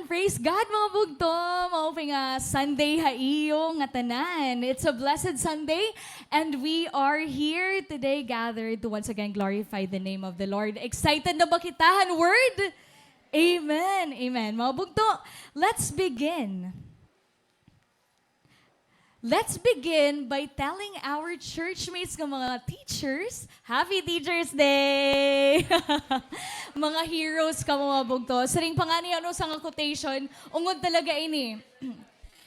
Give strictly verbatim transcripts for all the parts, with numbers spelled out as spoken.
Praise God, mga bugto! Maupay nga Sunday ha iyo ngatanan. It's a blessed Sunday, and we are here today gathered to once again glorify the name of the Lord. Excited na ba kita han word? Amen. Amen. Mga bugto, let's begin. Let's begin by telling our churchmates nga mga teachers, Happy Teachers Day! Mga heroes kamo, mga bugto. Siring pa ngani an usa nga quotation, ungod talaga ini.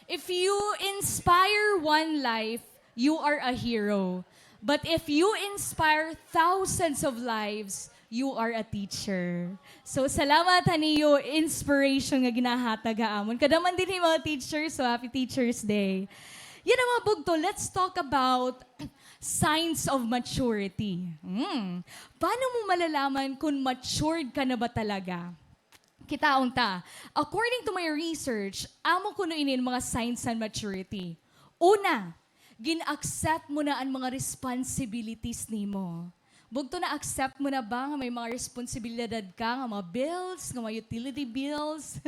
If you inspire one life, you are a hero. But if you inspire thousands of lives, you are a teacher. So, salamat han iyo inspiration nga ginahatag ha amon. Kada man dinhi mga teachers, so happy Teachers Day. Yana, mga bugto, let's talk about signs of maturity. Hmm. Paano mo malalaman kung matured ka na ba talaga? Kitaon ta. According to my research, amo kuno ini an mga signs han maturity. Una, gin-accept mo na an mga responsibilities nimo. Bugto, na-accept mo na ba nga may mga responsibilidad ka, nga mga bills, nga mga utility bills?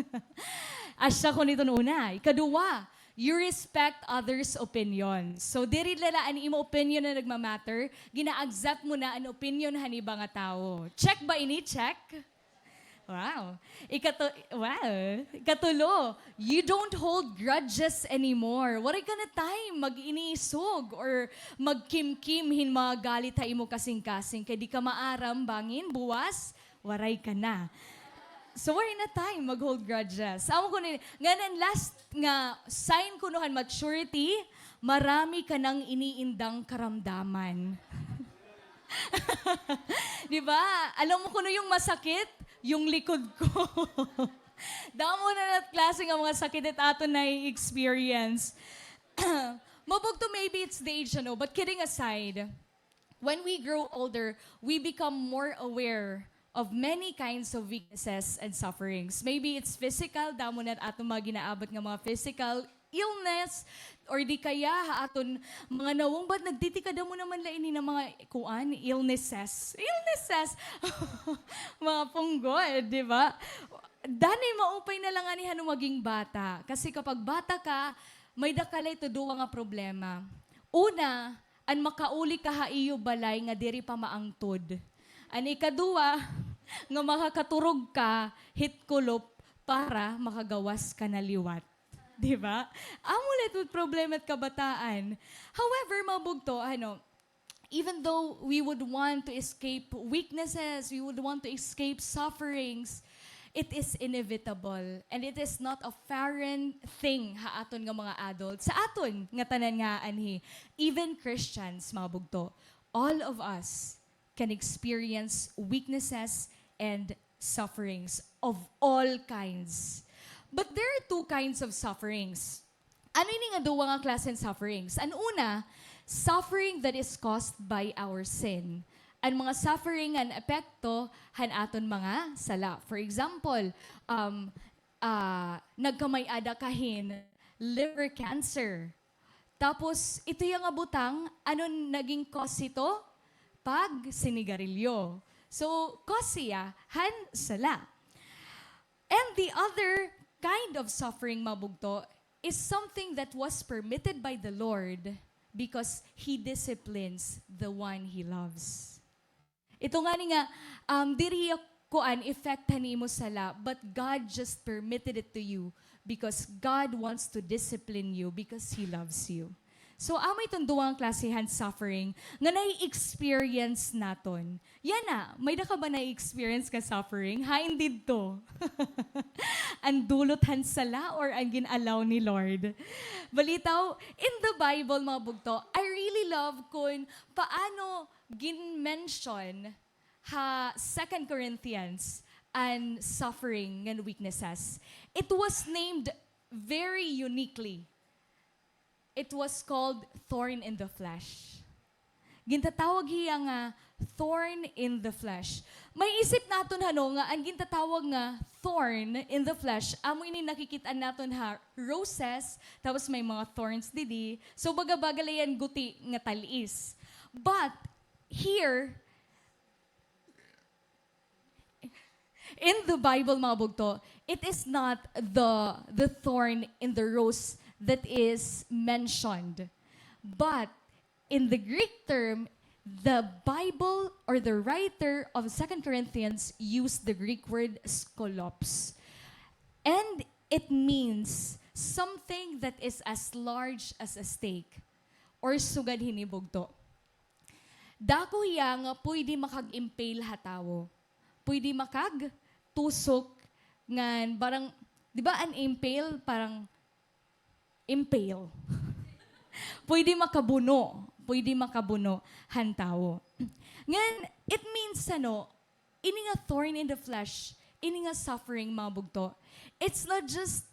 Asya kuno iton una. Ikaduha, you respect others' opinion. So, diri la an imo opinion na nagma-matter, gina-accept mo na an opinion han iba nga tawo. Check ba ini? Check? Wow. Ikatu-, wow. Ikatulo, you don't hold grudges anymore. Waray ka na time mag-inisog or magkimkim hin mga galit ha imo kasingkasing. Kay di ka maaram, bangin buwas, waray ka na. So, waray na time mag-hold grudges. Amo kuno ini, ngan an last nga sign kuno han maturity, marami ka nang iniindang karamdaman. Di ba? Alam mo kuno yung masakit? Yung likod ko. Damo na na klase nga mga sakit it aton nai-experience. Mga bugto, maybe it's the age, ano? But kidding aside, when we grow older, we become more aware of many kinds of weaknesses and sufferings. Maybe it's physical, damo na aton mga ginaabot nga mga physical illness, or di kaya ha aton mga nawong, but nagtitikada mo naman la ini na mga kuan, illnesses. Illnesses! Mga punggod, di ba? Danay maupay na la ngani han maging bata. Kasi kapag bata ka, may-ada ka la ito duha nga problema. Una, an makauli ka ha iyo balay nga diri pa maangtod. An ikaduha, nga makakaturog ka hit kulop para makagawas ka na liwat. Di ba? Amo la ito problema it kabataan. However, mga bugto, ano, even though we would want to escape weaknesses, we would want to escape sufferings, it is inevitable and it is not a foreign thing ha aton nga mga adults, sa aton nga tanan nga anhi, even Christians, mga bugto. All of us can experience weaknesses and sufferings of all kinds. But there are two kinds of sufferings. Ano ini nga duha nga klase hin sufferings? An una, suffering that is caused by our sin. An mga suffering nga epekto han aton mga sala. For example, um, ah, nagkamay-ada ka hin liver cancer. Tapos, ito iya nga butang, ano naging cause hito? Pagsinigarilyo. So, cause siya han sala. And the other kind of suffering, mga bugto, is something that was permitted by the Lord because He disciplines the one He loves. Ito ngani nga, um, diri hiya kuan, effect han imo sala, but God just permitted it to you because God wants to discipline you because He loves you. So, amo iton duha nga klase han suffering nga nai-experience naton. Yana, may-ada ka ba nai-experience nga suffering? Hain didto? An dulot han sala or an gin-allow ni Lord? Balitaw, in the Bible, mga bugto, I really love kun paano gin-mention ha Second Corinthians an suffering ngan weaknesses. It was named very uniquely. It was called thorn in the flesh. Gintatawag hiya nga thorn in the flesh. Maiisip naton, hano, nga an gintatawag nga thorn in the flesh, amo ini nakikit-an naton ha roses, tapos may mga thorns didi. So, baga-baga la iyan guti nga tal-is. But here, In the Bible, mga bugto, it is not the, the thorn in the rose that is mentioned. But in the Greek term, the Bible or the writer of Second Corinthians used the Greek word skolops. And it means something that is as large as a stake, or sugad hini, bugto. Dako hiya nga pwede makag-impale ha tawo. Pwede makagtusok ngan parang, di ba, an impale, parang impale. Pwede makabuno, pwede makabuno han tawo. Ngan, it means, ano, ini nga thorn in the flesh, ini nga suffering, mga bugto, it's not just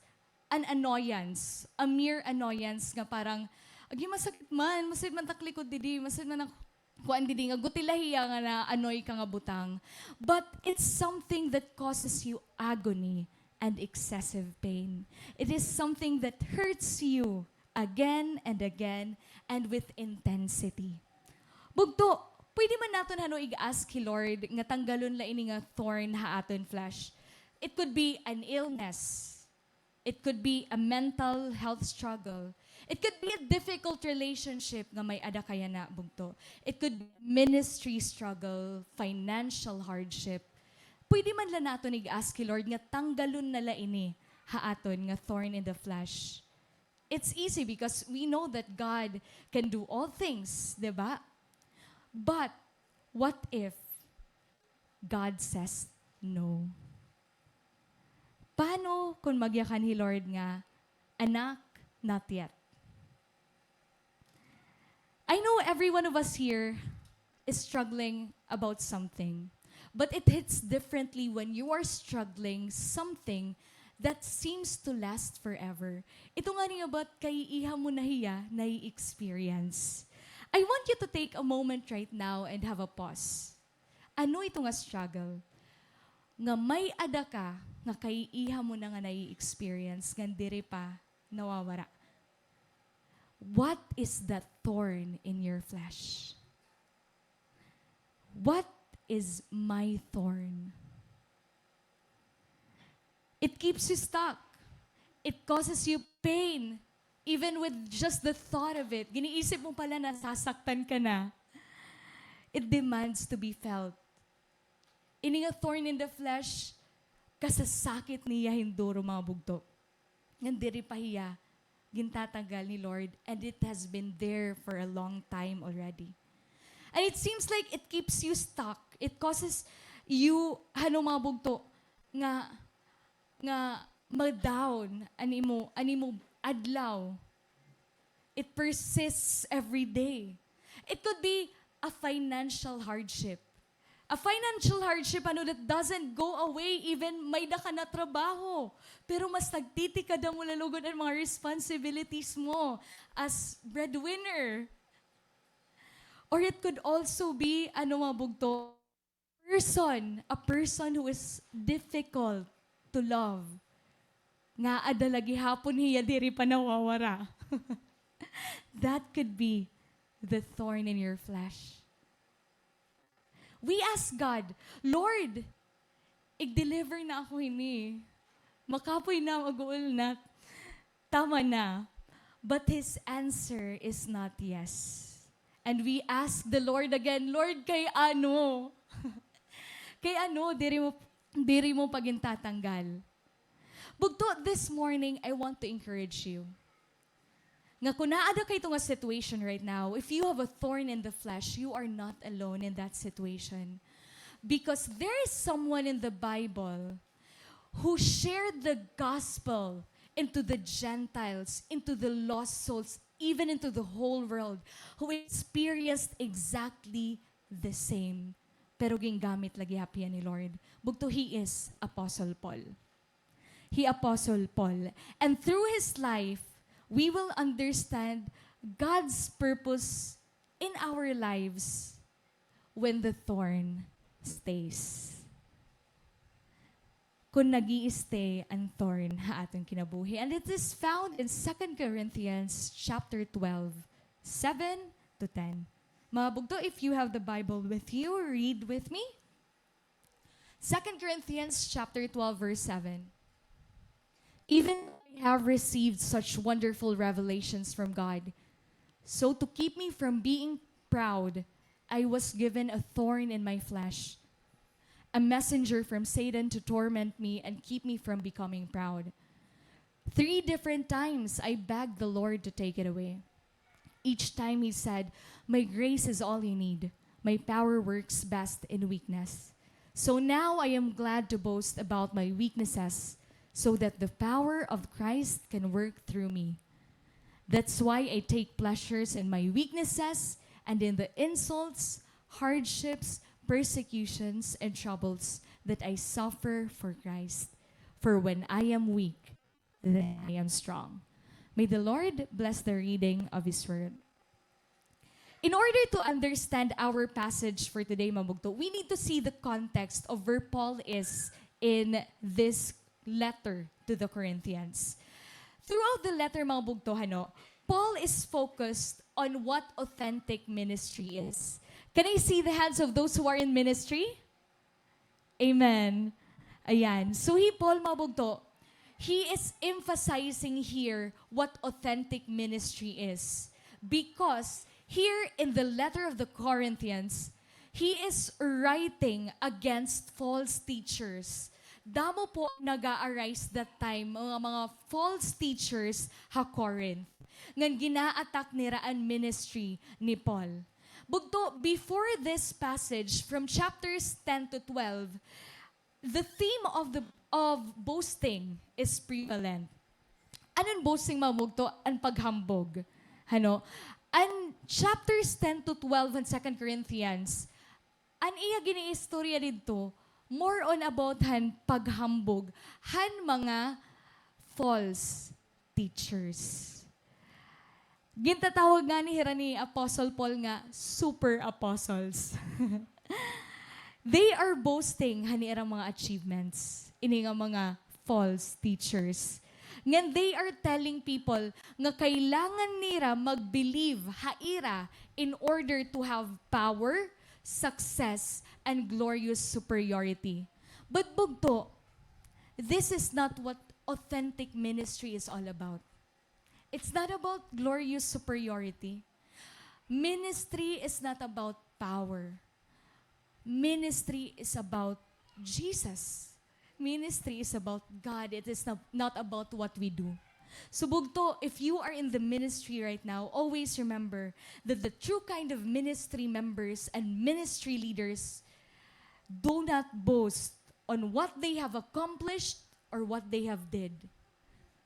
an annoyance, a mere annoyance nga parang, "Agi, masakit man, masakit man taklikod didi, masakit man ak-, kuan didi," nga guti la hiya nga na-annoy ka nga butang. But it's something that causes you agony and excessive pain. It is something that hurts you again and again and with intensity. Bugto, pwede man naton, ano, ig-ask hi Lord nga tanggalon la ini nga thorn ha aton flesh. It could be an illness. It could be a mental health struggle. It could be a difficult relationship nga may-ada ka yana, bugto. It could be ministry struggle, financial hardship. Pwede man la naton ig-ask hi Lord nga tanggalon na la ini ha aton nga thorn in the flesh. It's easy because we know that God can do all things, di ba? But what if God says no? Paano kung magyakan hi Lord nga, "Anak, not yet"? I know every one of us here is struggling about something, but it hits differently when you are struggling something that seems to last forever. Ito ngani nga about kaiiha mo na hiya nai-experience. I want you to take a moment right now and have a pause. Ano ito nga struggle nga may-ada ka nga kaiiha mo na nga nai-experience ngan diri pa nawawara? What is that thorn in your flesh? What is my thorn? It keeps you stuck. It causes you pain, even with just the thought of it. Giniisip mo pa la, nasasaktan ka na. It demands to be felt. Ini nga thorn in the flesh, kasasakit niya hin duro, mga bugto. Ngan diri pa hiya gintatanggal ni Lord, and it has been there for a long time already. And it seems like it keeps you stuck. It causes you, ano, mga bugto, nga, nga ma-down an imo, an imo adlaw. It persists every day. It could be a financial hardship. A financial hardship, ano, that doesn't go away even may-ada ka na trabaho. Pero mas nagtitikada mo la lugod an mga responsibilities mo as breadwinner. Or it could also be, ano, mga bugto, person, a person who is difficult to love. Nga ada la gihapon hiya diri pa nawawara. That could be the thorn in your flesh. We ask God, "Lord, ig-deliver na ako hini. Makapoy na, mag-uol na. Tama na." But his answer is not yes. And we ask the Lord again, "Lord, kay ano? Kay ano diri mo, diri mo pa gintatanggal?" Bugto, this morning, I want to encourage you nga kun naada ka ito nga situation right now, if you have a thorn in the flesh, you are not alone in that situation. Because there is someone in the Bible who shared the gospel into the Gentiles, into the lost souls, even into the whole world, who experienced exactly the same. Pero gingamit la gihap hiya ni Lord. Bugto, he is Apostle Paul. He Apostle Paul. And through his life, we will understand God's purpose in our lives when the thorn stays. Kun nag-i-stay an thorn ha aton kinabuhi. And it is found in Second Corinthians chapter twelve, seven to ten. Mga bugto, if you have the Bible with you, read with me. Second Corinthians chapter twelve, verse seven. Even though I have received such wonderful revelations from God, so to keep me from being proud, I was given a thorn in my flesh, a messenger from Satan to torment me and keep me from becoming proud. Three different times I begged the Lord to take it away. Each time he said, "My grace is all you need. My power works best in weakness." So now I am glad to boast about my weaknesses, so that the power of Christ can work through me. That's why I take pleasures in my weaknesses and in the insults, hardships, persecutions, and troubles that I suffer for Christ. For when I am weak, then I am strong. May the Lord bless the reading of His Word. In order to understand our passage for today, mga bugto, we need to see the context of where Paul is in this letter to the Corinthians. Throughout the letter, mga bugto, hano, Paul is focused on what authentic ministry is. Can I see the hands of those who are in ministry? Amen. Ayan. So, hi Paul, mga bugto, he is emphasizing here what authentic ministry is. Because here in the letter of the Corinthians, he is writing against false teachers. Damo po nag-a-arise that time, mga, mga false teachers ha Corinth. Ngan gina-attack nira an ministry ni Paul. Bugto, before this passage, from chapters ten to twelve, the theme of the, of boasting is prevalent. Ano an boasting, mga bugto? An paghambog. Hano? An chapters ten to twelve han Second Corinthians, an iya giniistorya didto, more on about han paghambog han mga false teachers. Gintatawag ngani hira ni Apostle Paul nga super apostles. They are boasting han ira mga achievements, ini nga mga false teachers. Ngan they are telling people nga kailangan nira mag-believe ha ira in order to have power, success, and glorious superiority. But bugto, this is not what authentic ministry is all about. It's not about glorious superiority. Ministry is not about power. Ministry is about Jesus. Ministry is about God. It is not, not about what we do. So, bugto, if you are in the ministry right now, always remember that the true kind of ministry members and ministry leaders do not boast on what they have accomplished or what they have did,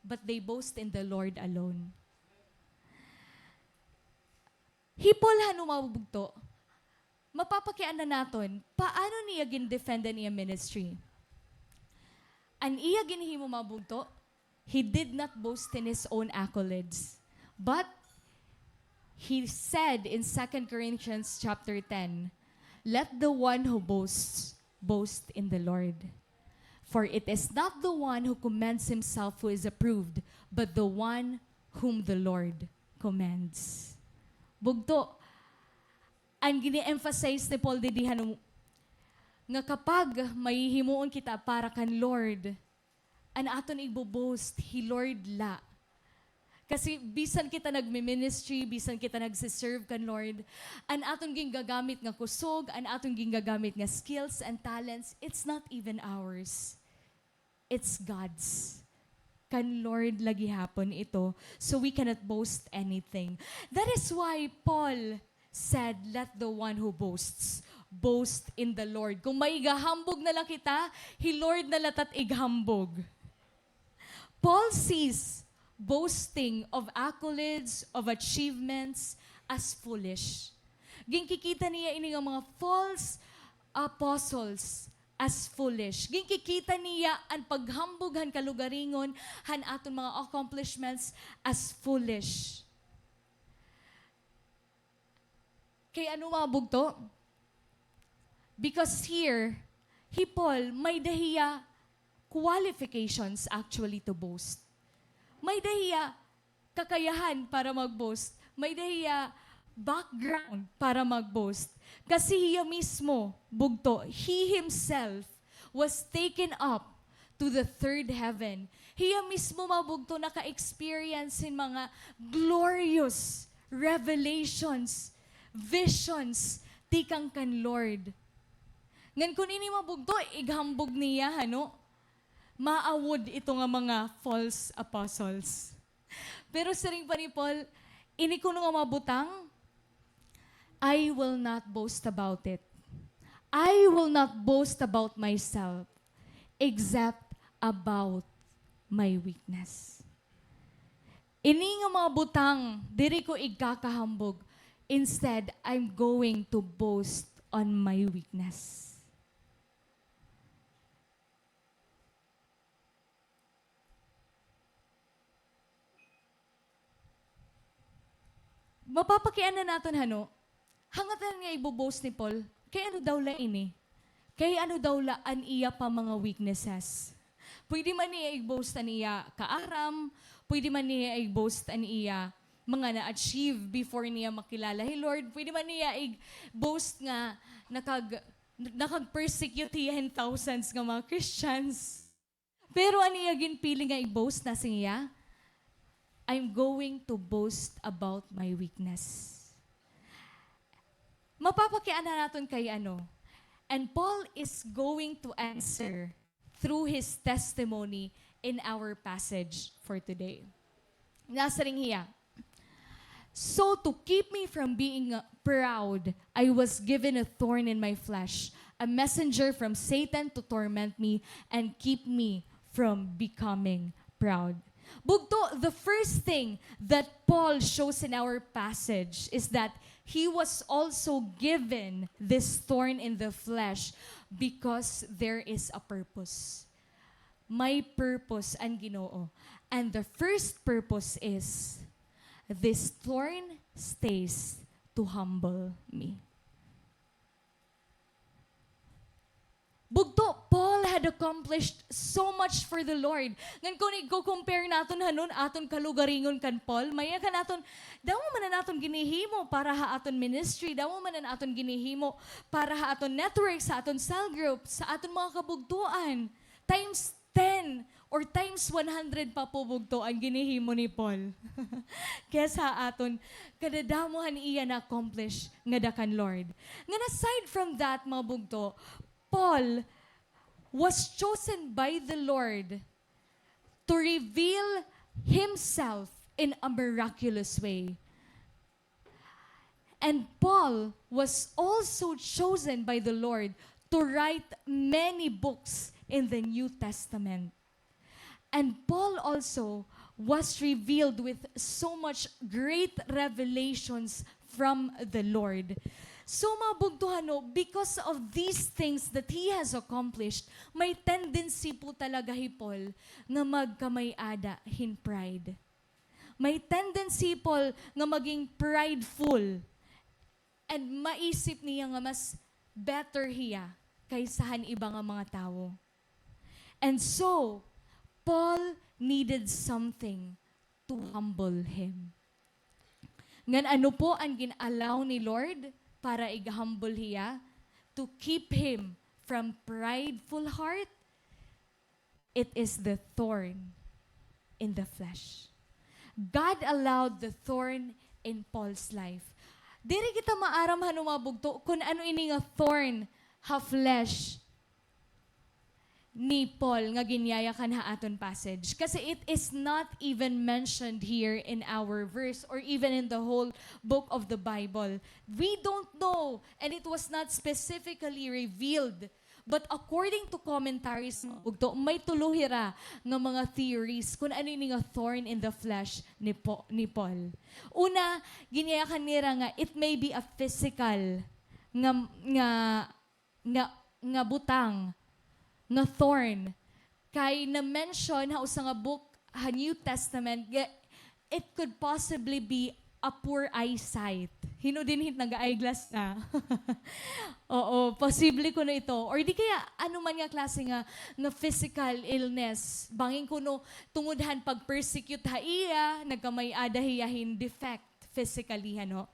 but they boast in the Lord alone. Hi Paul, hano, mga bugto, mapapakiana naton paano niya gin-defend an iya ministry. An iya ginhimo, mga bugto, he did not boast in his own accolades, but he said in Second Corinthians chapter ten, "Let the one who boasts boast in the Lord. For it is not the one who commends himself who is approved, but the one whom the Lord commends." Bugto, an gini-emphasize ni Paul didi, hano, nga kapag may hihimuon kita para kan Lord, an aton igbo-boast, hi Lord la. Kasi bisan kita nagmi-ministry, bisan kita nagse-serve kan Lord, an aton gingagamit nga kusog, an aton gingagamit nga skills and talents, it's not even ours. It's God's. Kan Lord la gihapon ito. So we cannot boast anything. That is why Paul said, "Let the one who boasts boast in the Lord." Kung maigahambog na la kita, hi Lord na la it at ighambog. Paul sees boasting of accolades, of achievements, as foolish. Ginkikita niya ini nga mga false apostles as foolish. Ginkikita niya an paghambog han kalugaringon, han aton mga accomplishments as foolish. Kay ano, mga bugto? Because here, hi Paul, may-ada hiya qualifications actually to boast. May-ada hiya kakayahan para mag-boast. May-ada hiya background para mag-boast. Kasi hiya mismo, bugto, he himself was taken up to the third heaven. Hiya mismo, mga bugto, naka-experience hin mga glorious revelations, visions, tikang kan Lord. Ngan kun ini, mga bugto, ighambog niya, hano, maawod ito nga mga false apostles. Pero siring pa ni Paul, ini kuno nga mga butang, "I will not boast about it. I will not boast about myself, except about my weakness." Ini nga mga butang, diri ko igkakahambog. Instead, I'm going to boast on my weakness. Mapapakiana naton, hano, hangatan nga igbo-boast ni Paul, kay ano daw la ini? Kay ano daw la an iya pa mga weaknesses? Pwede man niya igboast an iya kaaram, pwede man niya igboast an iya mga na-achieve before niya makilala hi Lord, pwede man niya igboast nga nakag-, nakag-persecute hiya hin thousands nga mga Christians. Pero an iya ginpili nga igboast, nasiring hiya, "I'm going to boast about my weakness." Mapapakiana naton kay ano? And Paul is going to answer through his testimony in our passage for today. Nasiring hiya, "So to keep me from being, uh, proud, I was given a thorn in my flesh, a messenger from Satan to torment me and keep me from becoming proud." Bugto, the first thing that Paul shows in our passage is that he was also given this thorn in the flesh because there is a purpose. May purpose an Ginoo. And the first purpose is, this thorn stays to humble me. Bugto, Paul had accomplished so much for the Lord. Ngan kun igko-compare naton hanon aton kalugaringon kan Paul, may-ada kan aton, damo man an aton ginhihimo para ha aton ministry, damo man an aton ginhihimo para ha aton network, sa aton cell group, sa aton mga kabugtoan. Times ten or times one hundred pa po, bugto, an ginhihimo ni Paul kaysa ha aton kadadamo han iya na-accomplish ngada kan Lord. Ngan aside from that, mga bugto, Paul was chosen by the Lord to reveal himself in a miraculous way. And Paul was also chosen by the Lord to write many books in the New Testament. And Paul also was revealed with so much great revelations from the Lord. So, mga bugto, hano, because of these things that he has accomplished, may tendency po talaga hi Paul nga magkamay-ada hin pride. May tendency hi Paul nga maging prideful and maisip niya nga mas better hiya kaysa han iba nga mga tawo. And so, Paul needed something to humble him. Ngan ano po an gin-allow ni Lord para ig-humble hiya? To keep him from prideful heart, it is the thorn in the flesh. God allowed the thorn in Paul's life. Diri kita maaram, hano, mga bugto, kun ano ini nga thorn ha flesh ni Paul nga ginyayakan ha aton passage. Kasi it is not even mentioned here in our verse or even in the whole book of the Bible. We don't know, and it was not specifically revealed. But according to commentaries, mga bugto, may tulo hira nga mga theories kun ano ini nga thorn in the flesh ni Po-, ni Paul. Una, ginyayakan nira nga it may be a physical nga, nga, nga, nga butang, nga thorn. Kay na-mention ha usa nga book ha New Testament nga it could possibly be a poor eyesight. Hin-o dinhi naga-eyeglass na? Oo, posible kuno ito. Or di kaya, ano man nga klase nga, nga physical illness. Bangin kuno, tungod han pag-persecute ha iya, nagkamay-ada hiya hin defect physically, hano?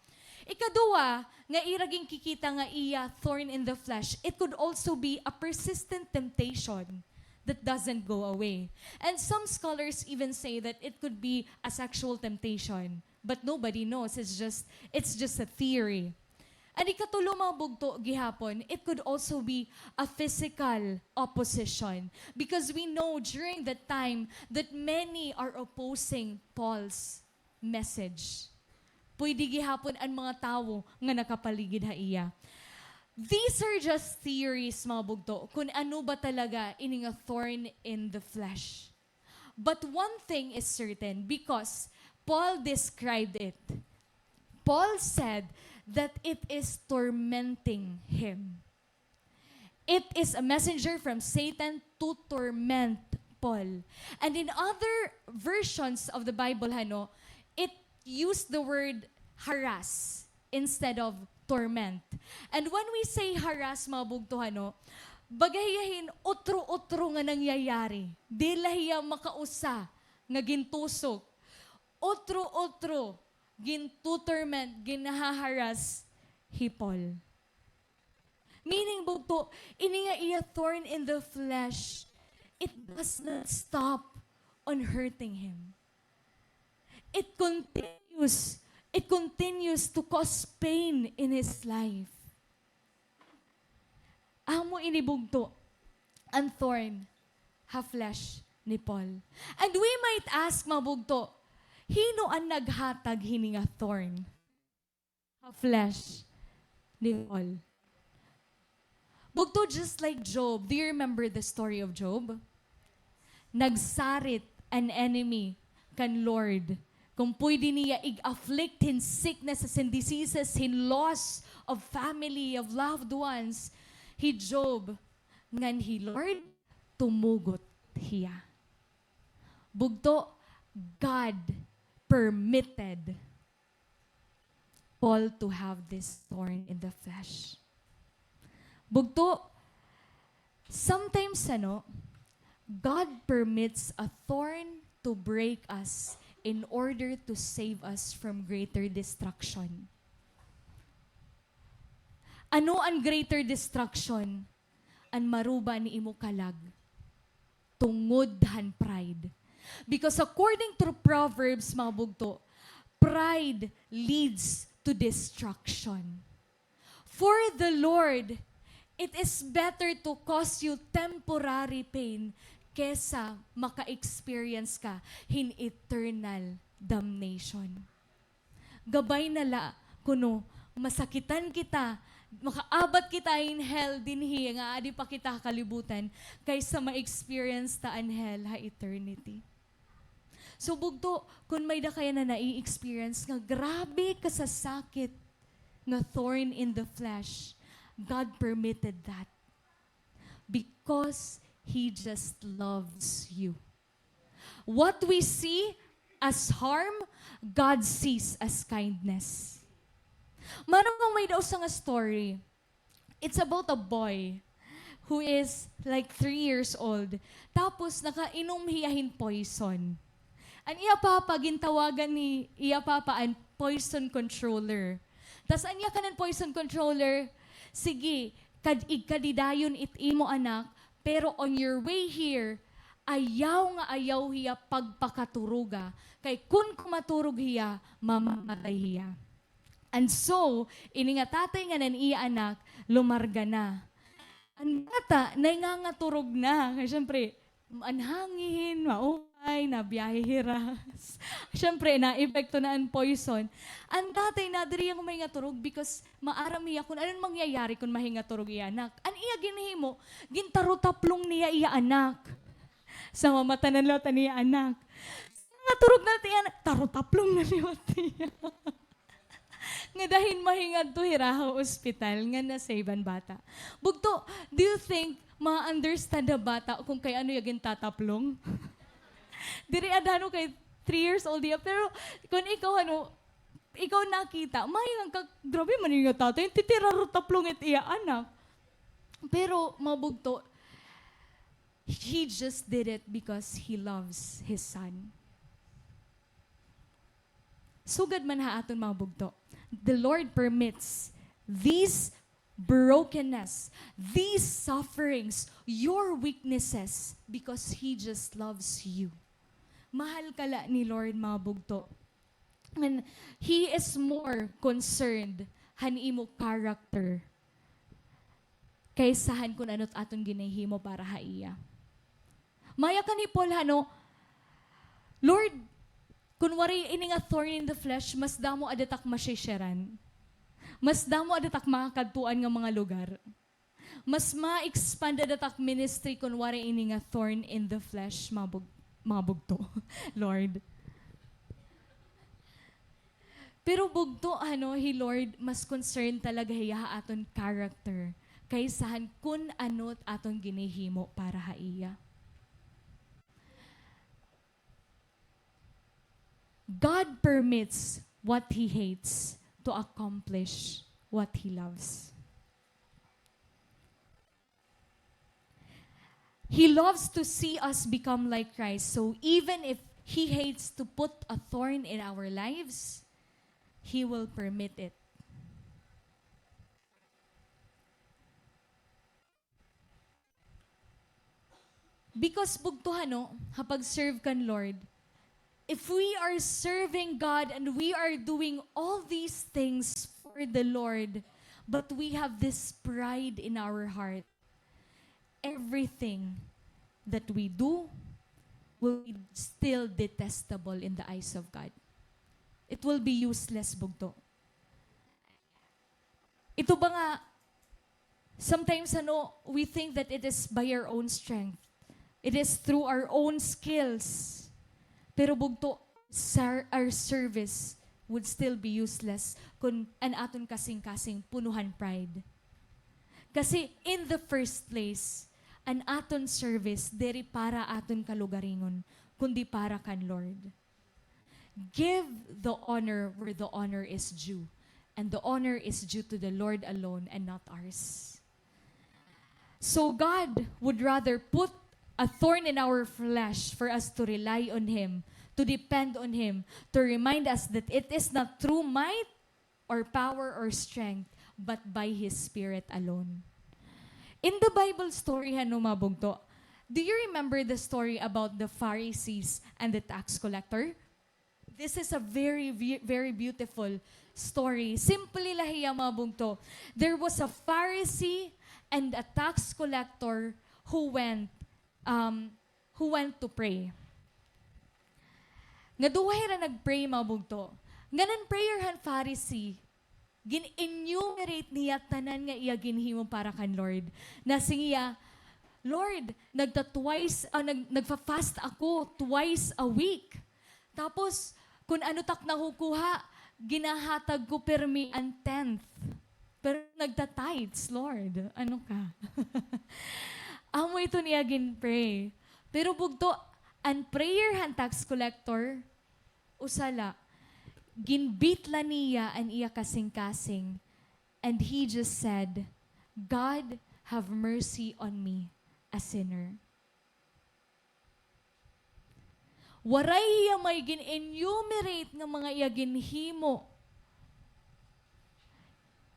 Ikaduha, nga ira ginkikita nga iya thorn in the flesh, it could also be a persistent temptation that doesn't go away. And some scholars even say that it could be a sexual temptation. But nobody knows. It's just, it's just a theory. An ikatulo, mga bugto, gihapon, it could also be a physical opposition. Because we know during that time that many are opposing Paul's message. Pwede gihapon an mga tawo nga nakapaligid ha iya. These are just theories, mga bugto, kun ano ba talaga ini nga thorn in the flesh. But one thing is certain, because Paul described it. Paul said that it is tormenting him. It is a messenger from Satan to torment Paul. And in other versions of the Bible, hano, it used the word harass instead of torment. And when we say harass, mga bugto, hano, baga hiya hin utro-utro nga nangyayari. Diri la hiya makausa nga gintusok. Utro-utro, gintutorment, ginhaharas hi Paul. Meaning, bugto, ini nga iya thorn in the flesh, it does not stop on hurting him. It continues, it continues to cause pain in his life. Amo ini, bugto, an thorn ha flesh ni Paul. And we might ask, mga bugto, hin-o an naghatag hini nga thorn ha flesh ni Paul? Bugto, just like Job. Do you remember the story of Job? Nagsarit an enemy kan Lord. Kung pwede niya ig-afflict hin sicknesses and diseases, hin loss of family, of loved ones, hi Job, ngan hi Lord, tumugot hiya. Bugto, God permitted Paul to have this thorn in the flesh. Bugto, sometimes, ano, God permits a thorn to break us in order to save us from greater destruction. Ano an greater destruction? An maruba ni imo kalag tungod han pride. Because according to Proverbs, mga bugto, pride leads to destruction. For the Lord, it is better to cause you temporary pain kesa maka-experience ka hin eternal damnation. Gabay na la kuno masakitan kita, makaabat kita hin hell dinhi nga aadi pa kita ha kalibutan, kaysa ma-experience ta an hell ha eternity. So, bugto, kun may-ada ka yana nai-experience nga grabe kasasakit nga thorn in the flesh, God permitted that because He just loves you. What we see as harm, God sees as kindness. Maaram ko may-ada usa nga story. It's about a boy who is, like, three years old. Tapos, nakainom hiya hin poison. An iya papa, gintawagan ni iya papa an poison controller. Tas an iya kanan poison controller, "Sige, kad-, igkadi dayon it imo anak, pero on your way here, ayaw nga ayaw hiya pagpakaturoga, kay kun kumaturog hiya, mamamatay hiya." And so, ini nga tatay ngan an iya anak, lumarga na. An bata, nahingangaturog na. Kay syempre, an hangin, maupay, nabiyahe hira. Syempre, naepekto na an poison. An tatay na diri hiya mahingaturog because maaram hiya kun ano an mangyayari kun mahingaturog iya anak. An iya ginhimo, gintarutaplong niya iya anak. Sa mamatanan liwat an iya anak. Ngaturog na it iya anak, tarutaplong na liwat hiya. Ngada hin mahingadto hira ha ospital nga na-save an bata. Bugto, do you think ma-understand han bata kun kay ano iya gintataplong? Diri ada, ano, kay three years old hiya, pero kun ikaw, ano, ikaw nakita, mahingan ka, "Grabe man ini nga tatay, titira-rutaplong it iya anak." Pero, mga bugto, he just did it because he loves his son. Sugad man ha aton, mga bugto, the Lord permits these brokenness, these sufferings, your weaknesses, because He just loves you. Mahal ka la ni Lord, mga bugto. And He is more concerned han imo character kaysa han kun ano it aton ginhihimo para ha iya. Maayo kan hi Paul, hano, Lord, kun waray ini nga thorn in the flesh, mas damo ada tak masisharan. Mas damo ada tak makakadtuan nga mga lugar. Mas ma-expand ada tak ministry kun waray ini nga thorn in the flesh, mga bug-, mga bugto, Lord. Pero bugto, ano, hi Lord, mas concern talaga hiya ha aton character kaysa han kun ano it aton ginhihimo para ha iya. God permits what He hates to accomplish what He loves. He loves to see us become like Christ. So even if He hates to put a thorn in our lives, He will permit it. Because bugto, hano, ha pag-serve kan Lord, if we are serving God and we are doing all these things for the Lord, but we have this pride in our heart, everything that we do will be still detestable in the eyes of God. It will be useless, bugto. Ito ba nga, sometimes, ano, we think that it is by our own strength. It is through our own skills. Pero bugto, sar-, our service would still be useless kun an aton kasingkasing puno han pride. Kasi in the first place, an aton service diri para aton kalugaringon, kundi para kan Lord. Give the honor where the honor is due, and the honor is due to the Lord alone and not ours. So God would rather put a thorn in our flesh for us to rely on Him, to depend on Him, to remind us that it is not through might or power or strength, but by His Spirit alone. In the Bible story, hano, mga bugto, do you remember the story about the Pharisees and the tax collector? This is a very, ve-, very beautiful story. Simple la hiya, mga bugto. There was a Pharisee and a tax collector who went, um, who went to pray. Nga duha hira nag-pray, mga bugto. Ngan an prayer han Pharisee, gin-enumerate niya tanan nga iya ginhimo para kan Lord. Nasiring hiya, "Lord, nagta-twice, ah, nag-, nagfa-fast ako twice a week. Tapos, kun ano tak nakukuha, ginahatag ko pirmi an tenth. Pero nagta-tithes, Lord. Ano ka?" Amo ito niya gin-pray. Pero bugto, an prayer han tax collector, usa la, gin-beat la niya an iya kasingkasing, and he just said, "God, have mercy on me, a sinner." Waray hiya may gin-enumerate nga mga iya ginhimo.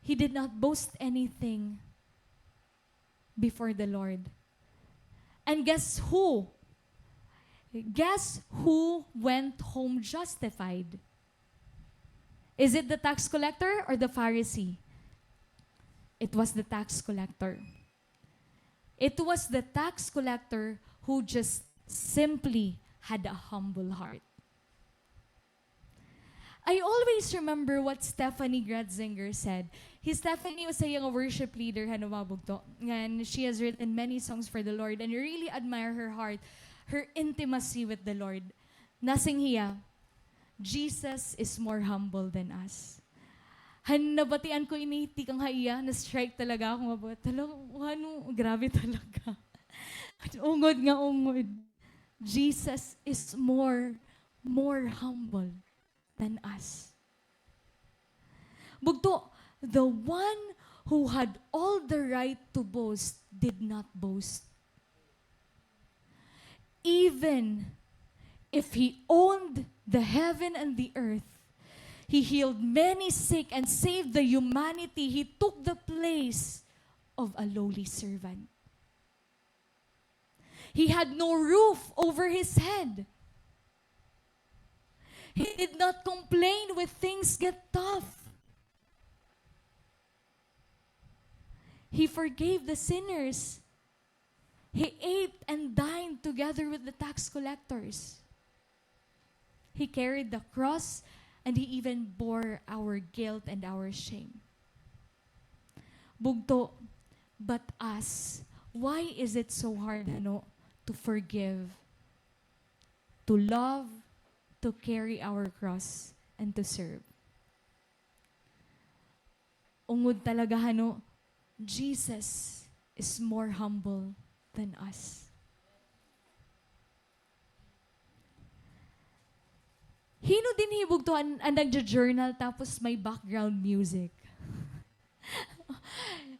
He did not boast anything before the Lord. And guess who? Guess who went home justified? Is it the tax collector or the Pharisee? It was the tax collector. It was the tax collector who just simply had a humble heart. I always remember what Stephanie Gretzinger said. Hi Stephanie, usa hiya nga worship leader han mga bugto. Ngan, she has written many songs for the Lord, and I really admire her heart, her intimacy with the Lord. Nasiring hiya, "Jesus is more humble than us." Han nabatian ko ini tikang ha iya, na-strike talaga ako nga ba, tala-, ano, grabe talaga. Ungod nga ungod. Jesus is more, more humble than us. Bugto, the one who had all the right to boast did not boast. Even if he owned the heaven and the earth, He healed many sick and saved the humanity. He took the place of a lowly servant. He had no roof over his head. He did not complain when things get tough. He forgave the sinners. He ate and dined together with the tax collectors. He carried the cross and he even bore our guilt and our shame. Bugto, but us, why is it so hard, ano, to forgive, to love, to carry our cross, and to serve? Ungod talaga, hano, Jesus is more humble than us. Hino dinhi bugto an, an nagjo-journal tapos may background music?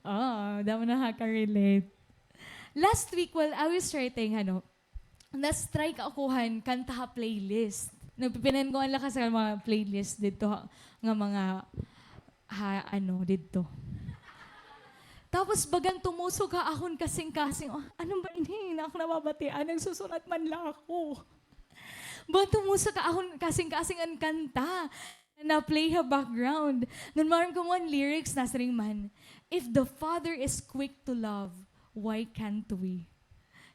Ah, damo nakaka-relate. Last week, while I was writing, ano, na-strike ako han kanta ha playlist. Nagpipinanguan la kasi mga playlist didto ha, nga mga, ha, ano, didto. Tapos bagan tumusok ha akon kasingkasing, "Oh, ano ba ini? Nak, nababatian, nagsusurat man la ako." Bagan tumusok ha akon kasingkasing an kanta na play ha background. Ngan maaram kamo an lyrics, nasiring man, "If the Father is quick to love, why can't we?"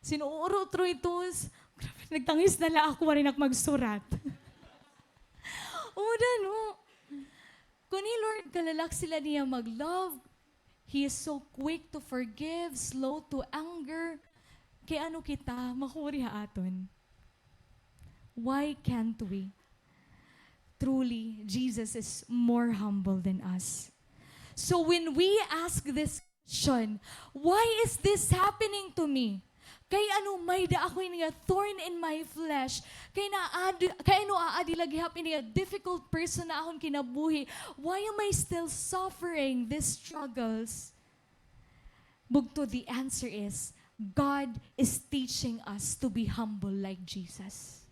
Sinuuro, Troy, tos, grabe, nagtangis na la ako, waray nak magsurat. O, dano. Kon hi Lord, kalalak sila niya mag-love, He is so quick to forgive, slow to anger. Kay ano kita, makuri ha aton? Why can't we? Truly, Jesus is more humble than us. So when we ask this question, "Why is this happening to me?" Kay ano may-ada ako ini nga thorn in my flesh? Kay naadi, kay ano aadi la gihap ini nga difficult person ha akon kinabuhi? Why am I still suffering these struggles? Bugto, the answer is, God is teaching us to be humble like Jesus.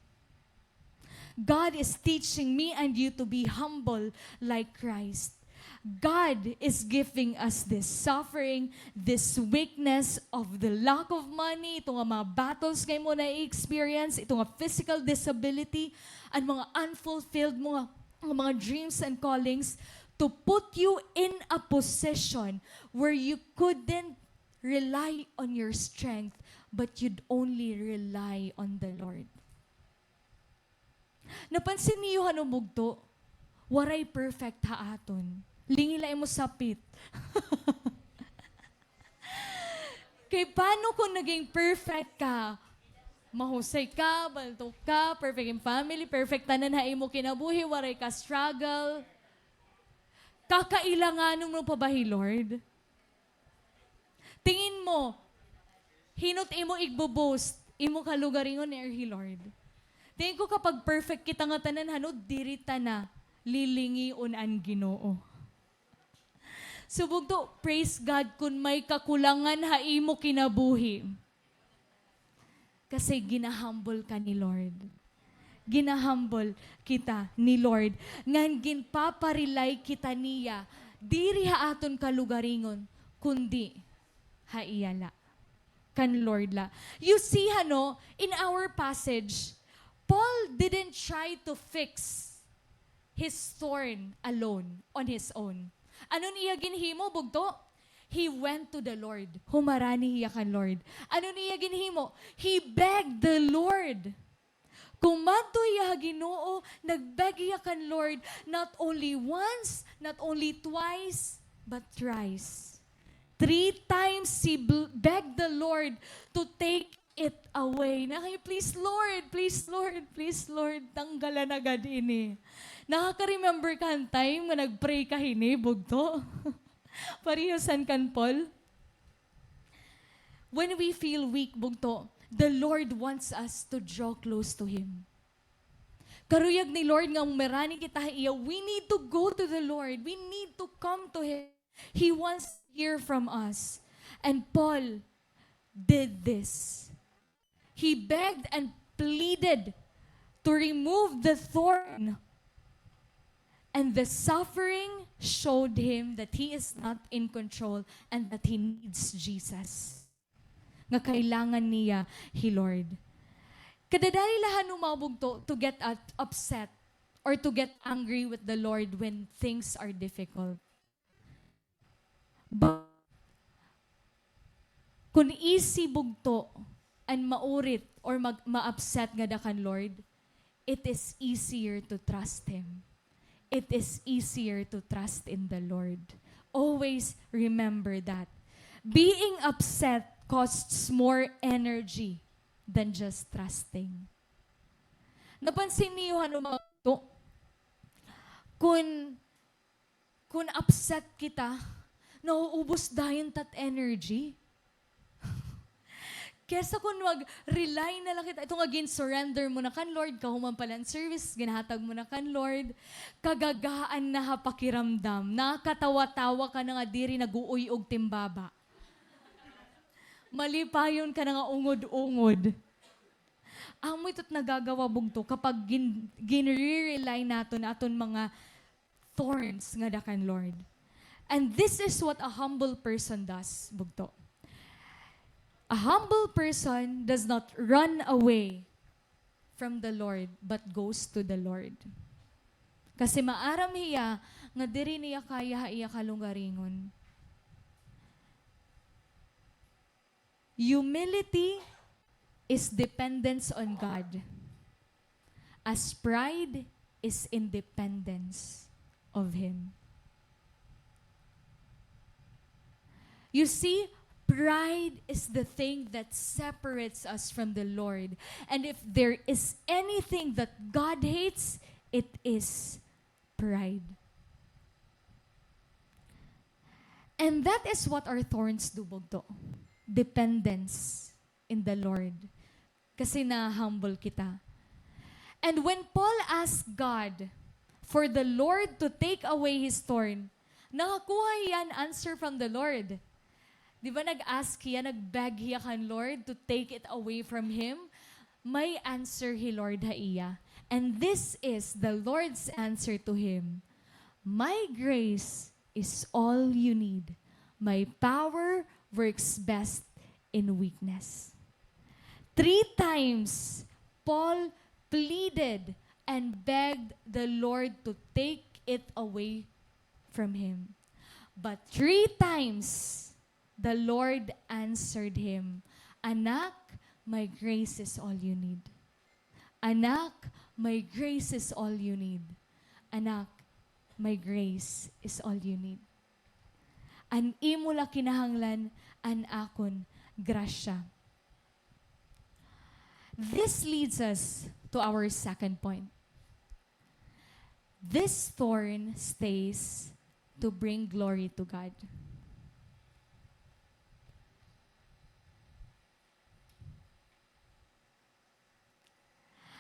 God is teaching me and you to be humble like Christ. God is giving us this suffering, this weakness of the lack of money, ito nga mga battles nga imo na-experience, ito nga physical disability, an mga unfulfilled mo nga, nga mga dreams and callings, to put you in a position where you couldn't rely on your strength, but you'd only rely on the Lord. Napansin niyo, hano, bugto? Waray perfect ha aton. Lingi la imo sapit. Kay paano kung naging perfect ka? Mahusay ka, baltok ka, perfect im family, perfect tanan ha imo kinabuhi, waray ka struggle. Kakailanganon mo pa ba hi Lord? Tingin mo, hin-o it imo igbo-boast, imo kalugaringon or hi Lord? Tingin ko kapag perfect kita ngatanan, hano, diri ta na lilingion an Ginoo. So, bugto, praise God kon may kakulangan ha imo kinabuhi. Kasi gina-humble ka ni Lord. Gina-humble kita ni Lord. Ngan ginpapa-rely kita niya, diri ha aton kalugaringon, kundi ha iya la. Kan Lord la. You see, hano, in our passage, Paul didn't try to fix his thorn alone, on his own. Ano an iya ginhimo, bugto? He went to the Lord. Humarani hiya kan Lord. Ano an iya ginhimo? He begged the Lord. Kumadto hiya ha Ginoo, nag-beg hiya kan Lord, not only once, not only twice, but thrice. Three times he bl-, begged the Lord to take it away. Na kay, "Please, Lord, please, Lord, please, Lord, tanggalan na gad ini." Nakaka-remember ka han time nga nag-pray ka hini, bugto? Pareho san kan Paul? When we feel weak, bugto, the Lord wants us to draw close to Him. Karuyag ni Lord nga humarani kita ha iya, we need to go to the Lord. We need to come to Him. He wants to hear from us. And Paul did this. He begged and pleaded to remove the thorn. And the suffering showed him that he is not in control and that he needs Jesus. Nga kailangan niya hi Lord. Kadadali la han mga bugto to get up-, upset or to get angry with the Lord when things are difficult. But kun easy bugto an maurit or mag-, ma-upset ngada kan Lord, it is easier to trust Him. It is easier to trust in the Lord. Always remember that. Being upset costs more energy than just trusting. Napansin niyo, ano, mga to? Kun, kun upset kita, nauubos dayon tat energy. Kesa kun mag-rely na la kita, ito nga gin-surrender mo na kan Lord, kahuman pa la hin service, ginhatag mo na kan Lord, kagagaan na ha pakiramdam, nakatawa-tawa ka na nga diri nag-uuy-og timbaba. Malipayon ka na nga ungod-ungod. Amo ito't nagagawa, bugto, kapag gin-, ginre-rely naton aton mga thorns ngada kan Lord. And this is what a humble person does, bugto. A humble person does not run away from the Lord, but goes to the Lord. Kasi maaram hiya nga diri niya kaya ha iya kalungaringon. Humility is dependence on God, as pride is independence of Him. You see, pride is the thing that separates us from the Lord. And if there is anything that God hates, it is pride. And that is what our thorns do, bugto. Dependence in the Lord. Kasi na-humble kita. And when Paul asked God for the Lord to take away his thorn, nakakuha hiya hin answer from the Lord. Di ba nag-ask hiya, nag-beg hiya kan Lord to take it away from him? May answer hi Lord ha iya. And this is the Lord's answer to him. My grace is all you need. My power works best in weakness. Three times, Paul pleaded and begged the Lord to take it away from him. But three times, the Lord answered him, "Anak, my grace is all you need. Anak, my grace is all you need. Anak, my grace is all you need." An imo la kinahanglan an akon grasya. This leads us to our second point. This thorn stays to bring glory to God.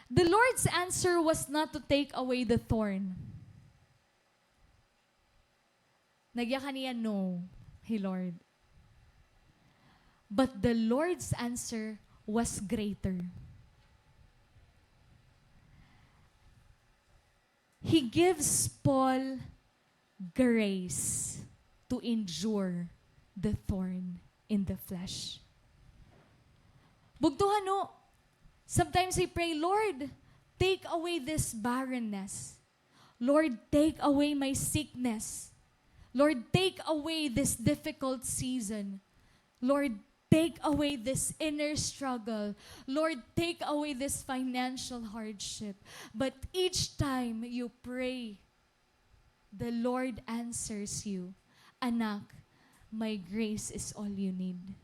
The Lord's answer was not to take away the thorn. Nagyakan niya, no, hi Lord. But the Lord's answer was greater. He gives Paul grace to endure the thorn in the flesh. Bugto, ano, sometimes we pray, "Lord, take away this barrenness. Lord, take away my sickness. Lord, take away this difficult season. Lord, take away this inner struggle. Lord, take away this financial hardship." But each time you pray, the Lord answers you, "Anak, my grace is all you need."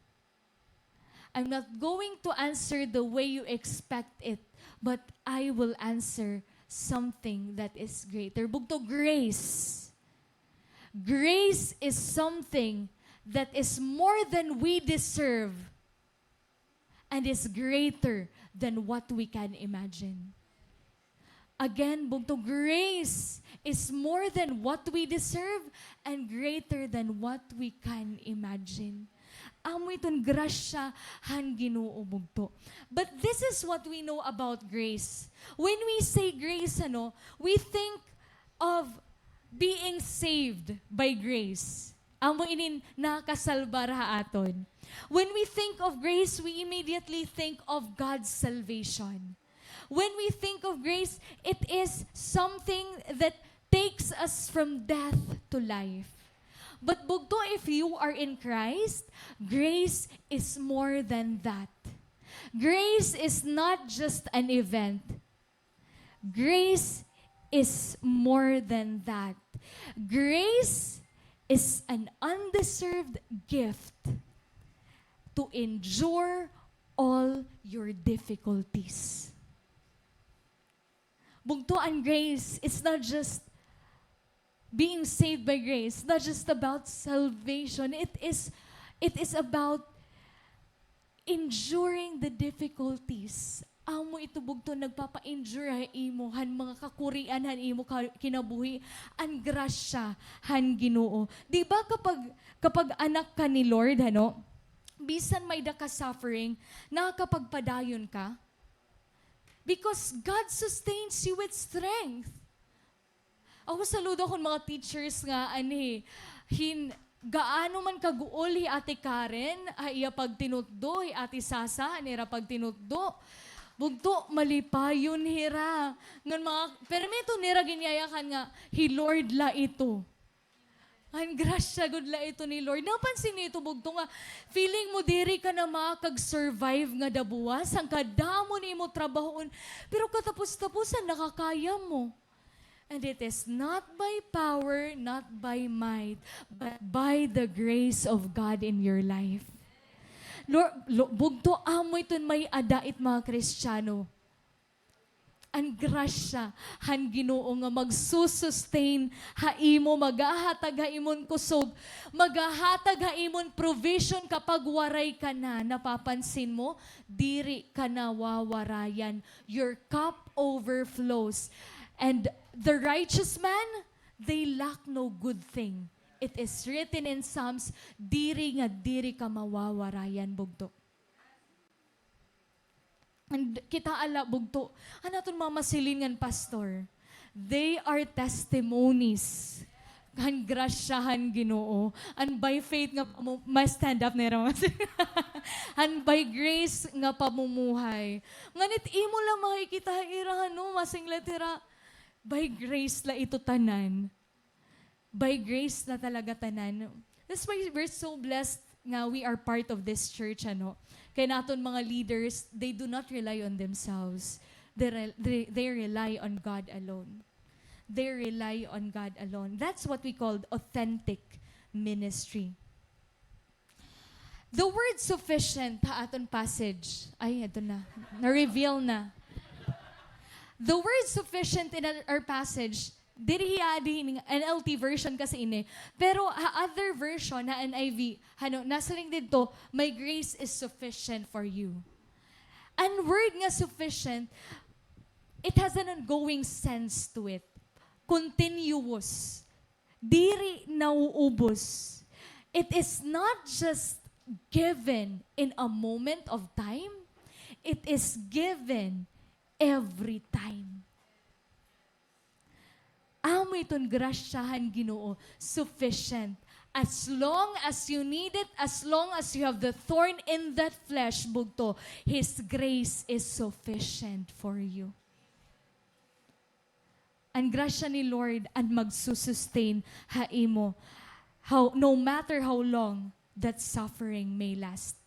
I'm not going to answer the way you expect it, but I will answer something that is greater. Bugto, grace. Grace is something that is more than we deserve and is greater than what we can imagine. Again, bugto, grace is more than what we deserve and greater than what we can imagine. Amo iton grasya han Ginoo, bugto. But this is what we know about grace. When we say grace, ano, we think of Being saved by grace. Amo inin nakasalbar ha aton. When we think of grace, we immediately think of God's salvation. When we think of grace, it is something that takes us from death to life. But bugto, if you are in Christ, grace is more than that. Grace is not just an event. Grace is more than that. Grace is an undeserved gift to endure all your difficulties. Bugto, an grace, it's not just being saved by grace, not just about salvation. It is, it is about enduring the difficulties. Amo ito bugto nagpapa-endure ha imo han mga kakurian han imo ka-, kinabuhi, an grasya han Ginoo. Di ba kapag, kapag anak ka ni Lord, ano, bisan may-ada ka suffering, nakakapagpadayon ka? Because God sustains you with strength. Ako, saludo akon mga teachers nga, ani, hin-, gaano man kaguol hi Ate Karen, ha iya pagtinutdo, hi Ate Sasa, han ira pagtinutdo. Bugto, malipayon hira. Ngan mga, permi ito nira ginyayakan nga, hi Lord la ito. An grasya gud la ito ni Lord. Napansin niyo ito, bugto, nga feeling mo diri ka na makag-survive ngada buwas, an kadamo nimo trabahoon. Pero katapos-tapusan, nakakaya mo. And it is not by power, not by might, but by the grace of God in your life. Lord, lo-, bugto, amo iton may-ada it mga Kristiyano. An grasya han Ginoo nga magsusustain ha imo, maghahatag ha imon kusog, maghahatag ha imon provision kapag waray ka na. Napapansin mo? Diri ka na wawarayan. Your cup overflows. And the righteous man, they lack no good thing. It is written in Psalms, diri nga diri ka mawawarayan, bugto. And kita ala, bugto, an aton mga masilin ngan pastor, they are testimonies han grasya han Ginoo. An by faith nga pamu-, ma-stand up nira, mas-, an by grace nga pamumuhay. Ngan it imo la makikita ha ira, ano, masinglet hira, by grace la ito tanan. By grace na talaga tanan. That's why we're so blessed nga we are part of this church, ano. Kay naton mga leaders, they do not rely on themselves. They re-, they, they rely on God alone. They rely on God alone. That's what we called authentic ministry. The word sufficient ha aton passage, ay, ito na, na-reveal na. The word sufficient in our, our passage, diri hiya dinhi, N L T version kasi ini. Pero ha other version, ha N I V, ano, nasiring didto, "My grace is sufficient for you." An word nga sufficient, it has an ongoing sense to it. Continuous. Diri nauubos. It is not just given in a moment of time. It is given every time. Amo iton grasya han Ginoo, sufficient. As long as you need it, as long as you have the thorn in that flesh, bugto, His grace is sufficient for you. An grasya ni Lord an magsusustain ha imo, how, no matter how long that suffering may last.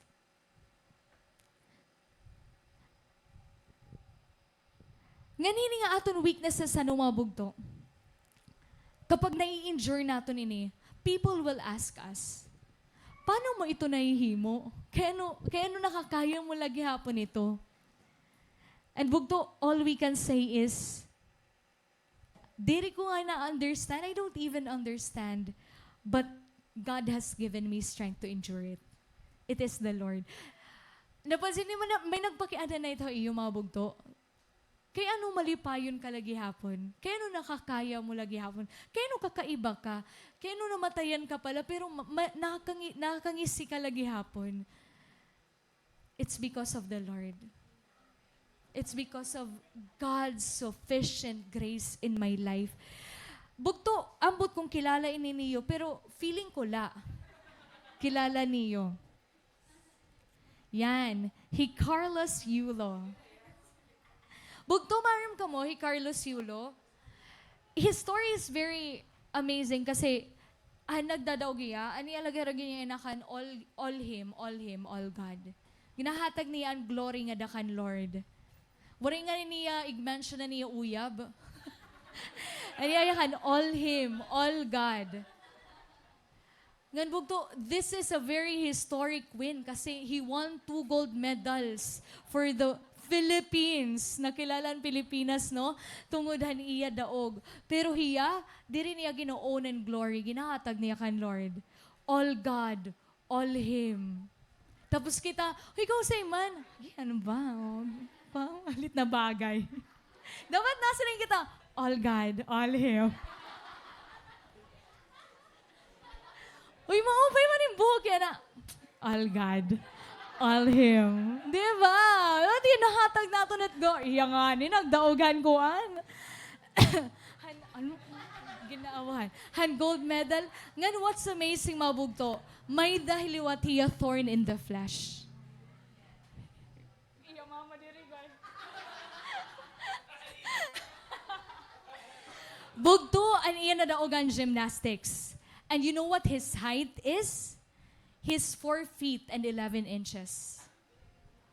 Ngan hini nga aton weaknesses, ano, mga bugto, kapag nai-endure naton ini, people will ask us, "Paano mo ito nahihimo? Kay ano, kay ano nakakaya mo la gihapon ito?" And bugto, all we can say is, "Diri ko nga na-understand. I don't even understand. But God has given me strength to endure it. It is the Lord." Napansin niyo man na may nagpakiana na ito ha iyo, mga bugto? Kay ano malipayon ka la gihapon? Kay ano nakakaya mo la gihapon? Kay ano kakaiba ka? Kay ano namatayan ka pala, pero ma-, ma-, nakakangi-, nakakangisi ka la gihapon? It's because of the Lord. It's because of God's sufficient grace in my life. Bugto, ambot kon kilala ini niyo, pero feeling ko la. Kilala niyo. Yan, hi Carlos Yulo. Bugto, maaram kamo hi Carlos Yulo? His story is very amazing kasi, ah, nagdadaog hiya, an iya lagi ra ginyayakan, "All, all Him, all Him, all God." Ginahatag niya an glory ngada kan Lord. Waray ngani niya ig-mention an iya uyab. An iya yakan, "All Him, all God." Ngan bugto, this is a very historic win kasi he won two gold medals for the Philippines. Nakilala an Pilipinas, no? Tungod han iya daog. Pero hiya, diri niya gin-own an glory. Ginahatag niya kan Lord. All God, all Him. Tapos kita, "Uy, ikaw, Simon." Ay, ano ba? Oh, pa, alit na bagay. Dapat nasiring kita, "All God, all Him." Uy, maupay man im buhok yana. "All God, all Him." Di ba? Dapat ginahatag naton it go. Iya ngani, nagdaog han kuan. Han, ano? Ginaawahan. Han gold medal. Ngan what's amazing, mga bugto, may-ada liwat hiya thorn in the flesh. Iya mama diri, guys. Bugto an iya nadaogan gymnastics. And you know what his height is? He's four feet and eleven inches.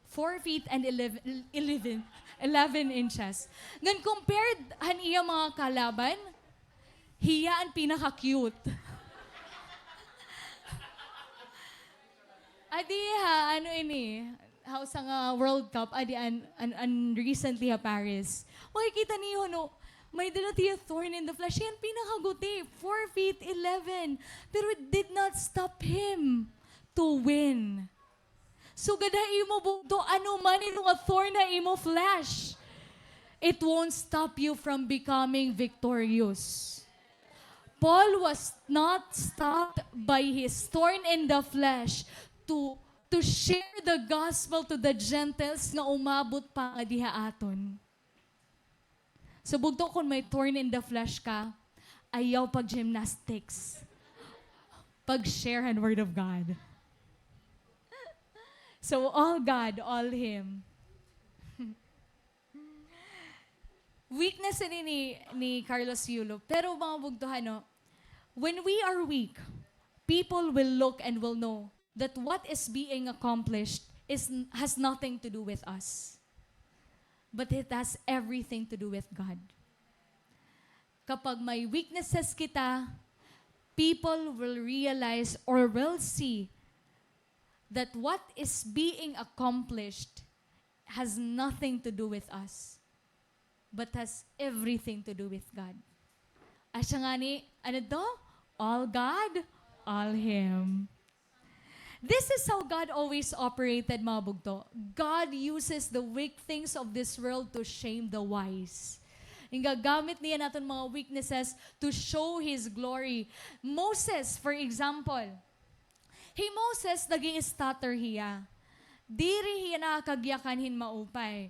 Four feet and eleven, eleven, eleven inches. Ngan compared han iya mga kalaban, hiya an pinaka-cute. Adi ha, ano ini, ha usa nga World Cup, adi an, an, an recently ha Paris. Makikita niyo, no, may-ada la hiya thorn in the flesh. Hiya an pinakaguti, four feet eleven. Pero it did not stop him to win. Sugad ha imo bugto, ano man ito nga thorn ha imo flesh, it won't stop you from becoming victorious. Paul was not stopped by his thorn in the flesh to, to share the gospel to the Gentiles nga umabot pa ngadi ha aton. So, bugto, kon may thorn in the flesh ka, ayaw pag-gymnastics. Pag-share han Word of God. So, all God, all Him. Weakness ini ni, ni Carlos Yulo. Pero, mga bugto, ano, when we are weak, people will look and will know that what is being accomplished is, has nothing to do with us, but it has everything to do with God. Kapag may weaknesses kita, people will realize or will see that what is being accomplished has nothing to do with us, but has everything to do with God. Asya ngani, ano to? All God, all Him. This is how God always operated, mga bugto. God uses the weak things of this world to shame the wise. Gingagamit niya an aton mga weaknesses to show His glory. Moses, for example, hi Moses, nag-i-stutter hiya. Diri hiya nakakagyakan hin maupay.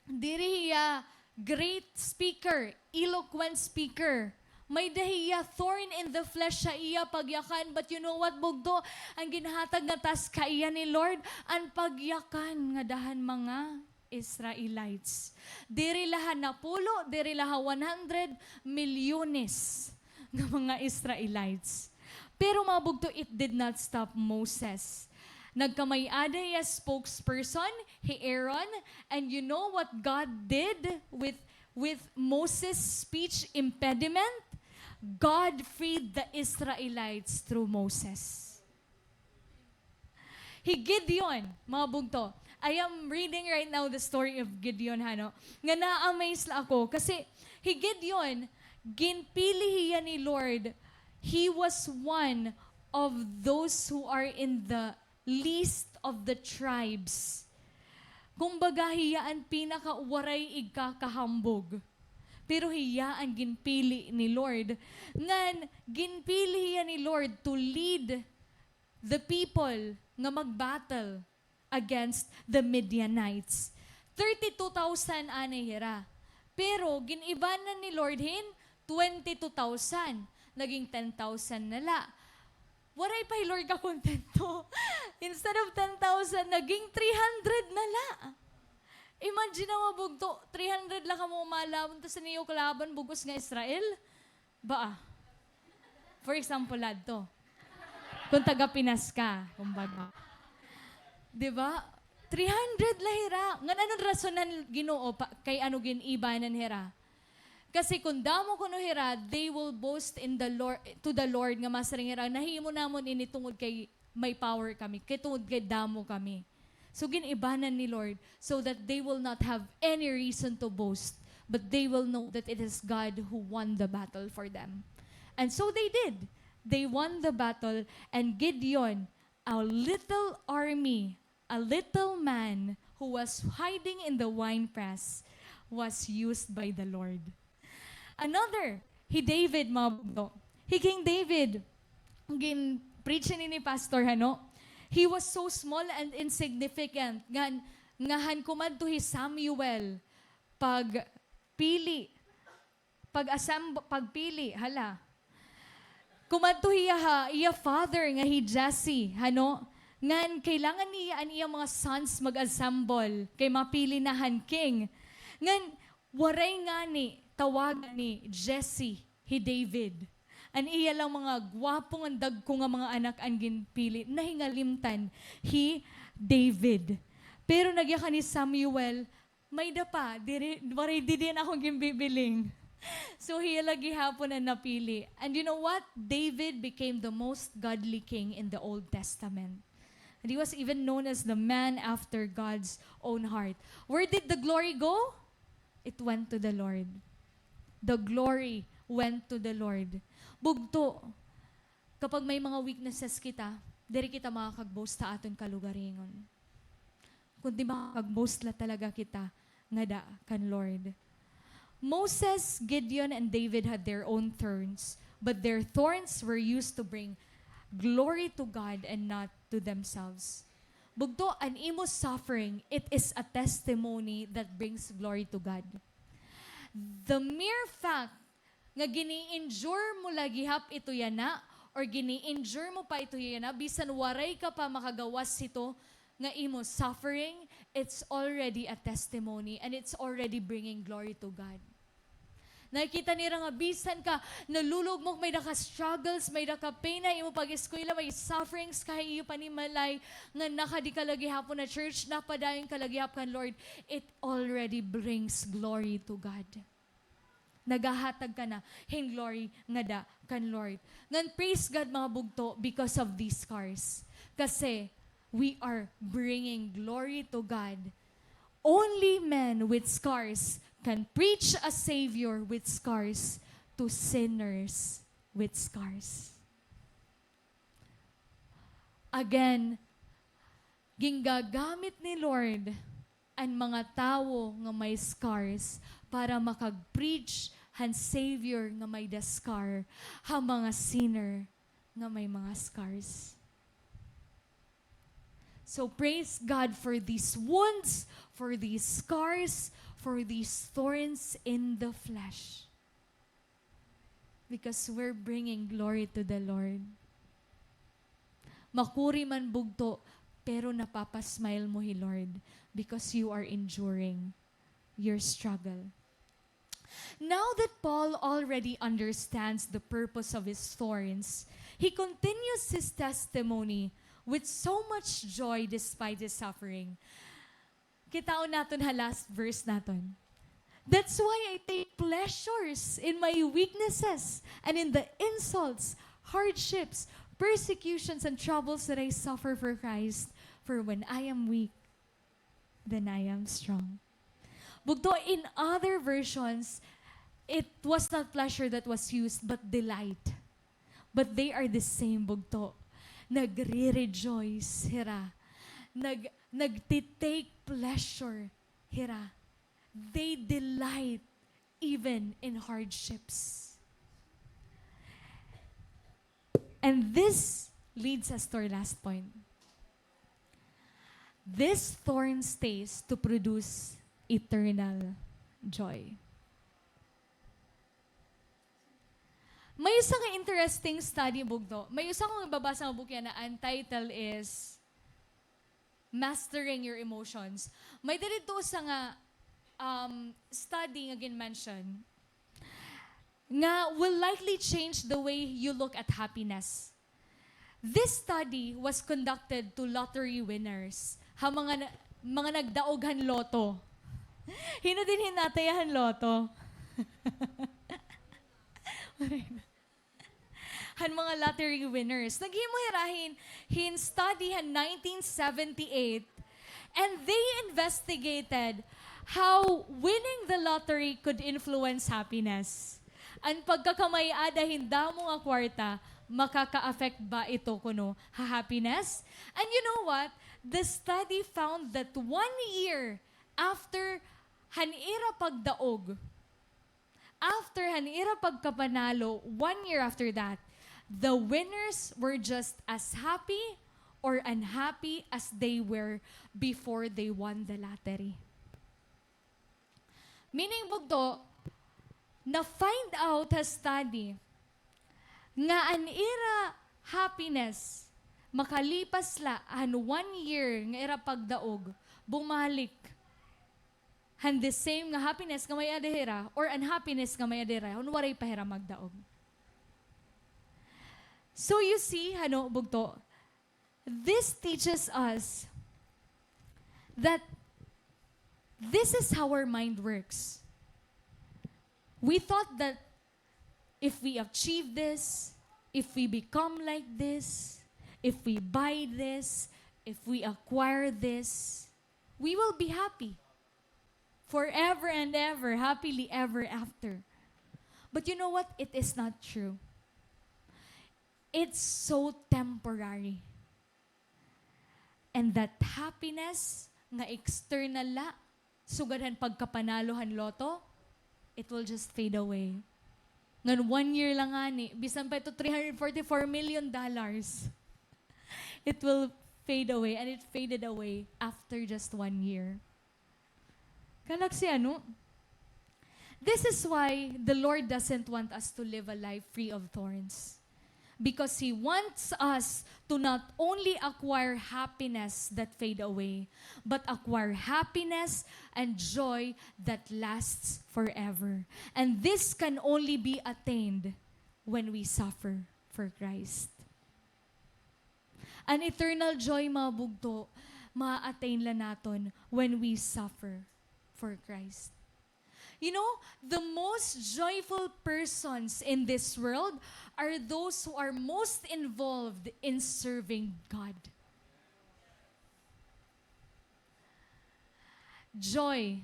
Diri hiya great speaker, eloquent speaker. May-ada hiya thorn in the flesh ha iya pagyakan, but you know what, bugto? An ginhatag nga task ha iya ni Lord, an pagyakan ngada han mga Israelites. Diri la ha napulo, diri la ha one hundred, milyones nga mga Israelites. Pero, mga bugto, it did not stop Moses. Nagkamay-ada hiya spokesperson, hi Aaron, and you know what God did with, with Moses' speech impediment? God freed the Israelites through Moses. Hi Gideon, mga bugto. I am reading right now the story of Gideon, hano, nga na-amaze la ako. Kasi hi Gideon, ginpili hiya ni Lord. He was one of those who are in the least of the tribes. Kumbaga, hiya an pinakawaray igkakahambog. Pero hiya an ginpili ni Lord. Ngan, ginpili hiya ni Lord to lead the people nga mag-battle against the Midianites. Thirty-two thousand anay hira. Pero gin-ibanan ni Lord hin twenty-two thousand, naging ten thousand na la. Waray pa hi Lord kakontento. Instead of ten thousand, naging three hundred na la. Imagine na, mga bugto, three hundred la kamo umalaban, tas an iyo kalaban, bug-os nga Israel. Ba, ah. For example, adto. Kung taga Pinas ka, kumbaga. Di ba? Three hundred la hira. Ngan ano rason han Ginoo pa, kay ano gin-ibanan hira? Kasi kung damo kuno hira, they will boast in the Lord, to the Lord, nga masiring hira, "Nahimo namon ini tungod kay may power kami, kay tungod kay damo kami." So, gin-ibanan ni Lord so that they will not have any reason to boast, but they will know that it is God who won the battle for them. And so they did. They won the battle, and Gideon, a little army, a little man who was hiding in the winepress, was used by the Lord. Another, hi David, mga bugto. Hi King David, gin-preach ini ni Pastor, hano? He was so small and insignificant. Ngan, nga han kumadto hi Samuel, pagpili, pag-assemb-, pagpili, hala. Kumadto hiya ha iya father nga hi Jesse, hano? Ngan kailangan niya an iya mga sons mag-assemble, kay mapili na han king. Ngan waray ngani tawagan ni Jesse hi David. An iya lang mga gwapo ngan dagko nga mga anak an ginpili, nahingalimtan hi David. Pero nagyakan hi Samuel, "May-ada pa, diri, waray didi an akon ginbibiling." So, hiya la gihapon an napili. And you know what? David became the most godly king in the Old Testament. And he was even known as the man after God's own heart. Where did the glory go? It went to the Lord. The glory went to the Lord. Bugto, kapag may mga weaknesses kita, diri kita makakag-boast ha aton kalugaringon. Kundi makakag-boast la talaga kita ngada kan Lord. Moses, Gideon, and David had their own thorns, but their thorns were used to bring glory to God and not to themselves. Bugto, an imo suffering, it is a testimony that brings glory to God. The mere fact nga gini-endure mo la gihap ito yana, or gini-endure mo pa ito yana, bisan waray ka pa makagawas hito nga imo suffering, it's already a testimony and it's already bringing glory to God. Nakikita nira nga bisan ka nalulugmok, may-ada ka struggles, may-ada ka pain ha imo pag-eskwela, may sufferings ka ha iyo panimalay, nga nakadi ka la gihapon ha church, napadayon ka la gihap kan Lord, it already brings glory to God. Nagahatag ka na hin glory ngada kan Lord. Ngan praise God, mga bugto, because of these scars. Kasi we are bringing glory to God. Only men with scars can preach a Savior with scars to sinners with scars. Again, gingagamit ni Lord an mga tawo nga may scars para makag-preach han Savior nga may-ada scar ha mga sinner nga may mga scars. So praise God for these wounds, for these scars, for these thorns in the flesh. Because we're bringing glory to the Lord. Makuri man, bugto, pero napapasmile mo hi Lord because you are enduring your struggle. Now that Paul already understands the purpose of his thorns, he continues his testimony with so much joy despite his suffering. Kitaon naton ha last verse naton. "That's why I take pleasures in my weaknesses and in the insults, hardships, persecutions, and troubles that I suffer for Christ. For when I am weak, then I am strong." Bugto, in other versions, it was not pleasure that was used, but delight. But they are the same, bugto. Nagre-rejoice hira. Nag-, nagti-take pleasure hira. They delight even in hardships. And this leads us to our last point. This thorn stays to produce eternal joy. Usa ka interesting study, bugto. May usa ko nababasa nga book yana, an title is Mastering Your Emotions. May diri didto usa nga, um, study nga gin-mention nga will likely change the way you look at happiness. This study was conducted to lottery winners. Ha mga na-, mga nagdaog han lotto. Hin-o dinhi natay han lotto? Han mga lottery winners. Naghimo hira hin, hin study han nineteen seventy-eight, and they investigated how winning the lottery could influence happiness. An pagkakamay-ada hin damo nga kwarta, makaka-affect ba ito kuno ha happiness? And you know what? The study found that one year after han ira pagdaog, after han ira pagkapanalo, one year after that, the winners were just as happy or unhappy as they were before they won the lottery. Meaning, bugto, na-find out ha study nga an ira happiness makalipas la han one year nga ira pagdaog, bumalik han the same nga happiness nga may-ada hira or unhappiness nga may-ada hira kon waray pa hira magdaog. So you see, hano, bugto, this teaches us that this is how our mind works. We thought that if we achieve this, if we become like this, if we buy this, if we acquire this, we will be happy forever and ever, happily ever after. But you know what? It is not true. It's so temporary. And that happiness nga external la, sugad han pagkapanalo han lotto, it will just fade away. Ngan one year la ngani, bisan pa ito three hundred forty-four million dollars, it will fade away, and it faded away after just one year. Kanak si ano? This is why the Lord doesn't want us to live a life free of thorns. Because He wants us to not only acquire happiness that fade away, but acquire happiness and joy that lasts forever. And this can only be attained when we suffer for Christ. An eternal joy, mga bugto, ma-attain la naton when we suffer for Christ. You know, the most joyful persons in this world are those who are most involved in serving God. Joy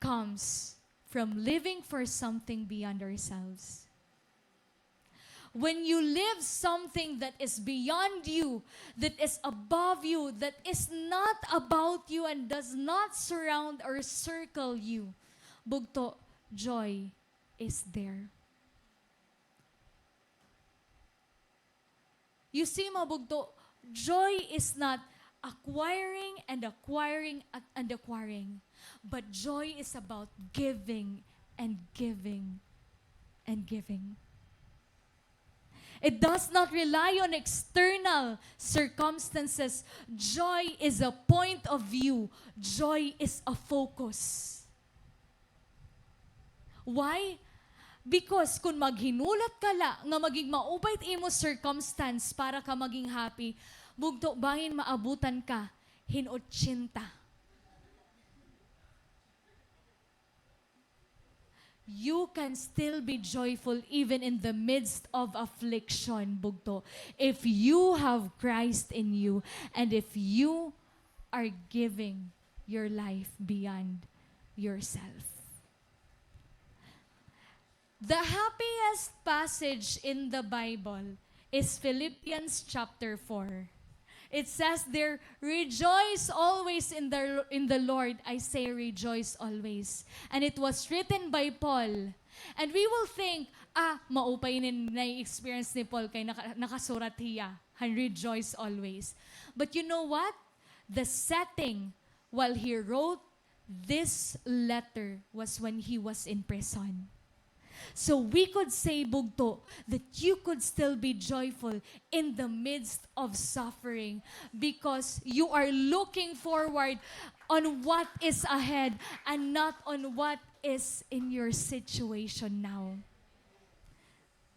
comes from living for something beyond ourselves. When you live something that is beyond you, that is above you, that is not about you and does not surround or circle you, bugto, joy is there. You see, mga bugto, joy is not acquiring and acquiring at, and acquiring, but joy is about giving and giving and giving. It does not rely on external circumstances. Joy is a point of view. Joy is a focus. Why? Because kon maghinulat ka la nga maging maupay it imo circumstance para ka maging happy, bugto, bangin maabutan ka hin otsenta. You can still be joyful even in the midst of affliction, bugto, if you have Christ in you and if you are giving your life beyond yourself. The happiest passage in the Bible is Philippians chapter four. It says there, "Rejoice always in the, in the Lord. I say rejoice always." And it was written by Paul. And we will think, "Ah, maupay ini nga nai-experience ni Paul kay naka-, nakasurat hiya han rejoice always." But you know what? The setting while he wrote this letter was when he was in prison. So we could say, bugto, that you could still be joyful in the midst of suffering because you are looking forward on what is ahead and not on what is in your situation now.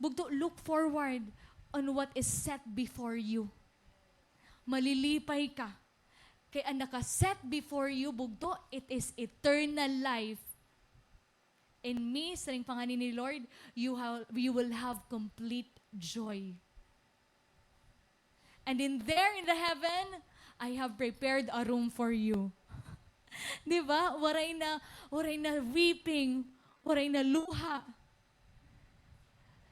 Bugto, look forward on what is set before you. Malilipay ka. Kay an naka-set before you, bugto, it is eternal life. In me, siring pa ngani ni Lord, you have, you will have complete joy. And in there, in the heaven, I have prepared a room for you. Di ba? Waray na, waray na weeping, waray na luha.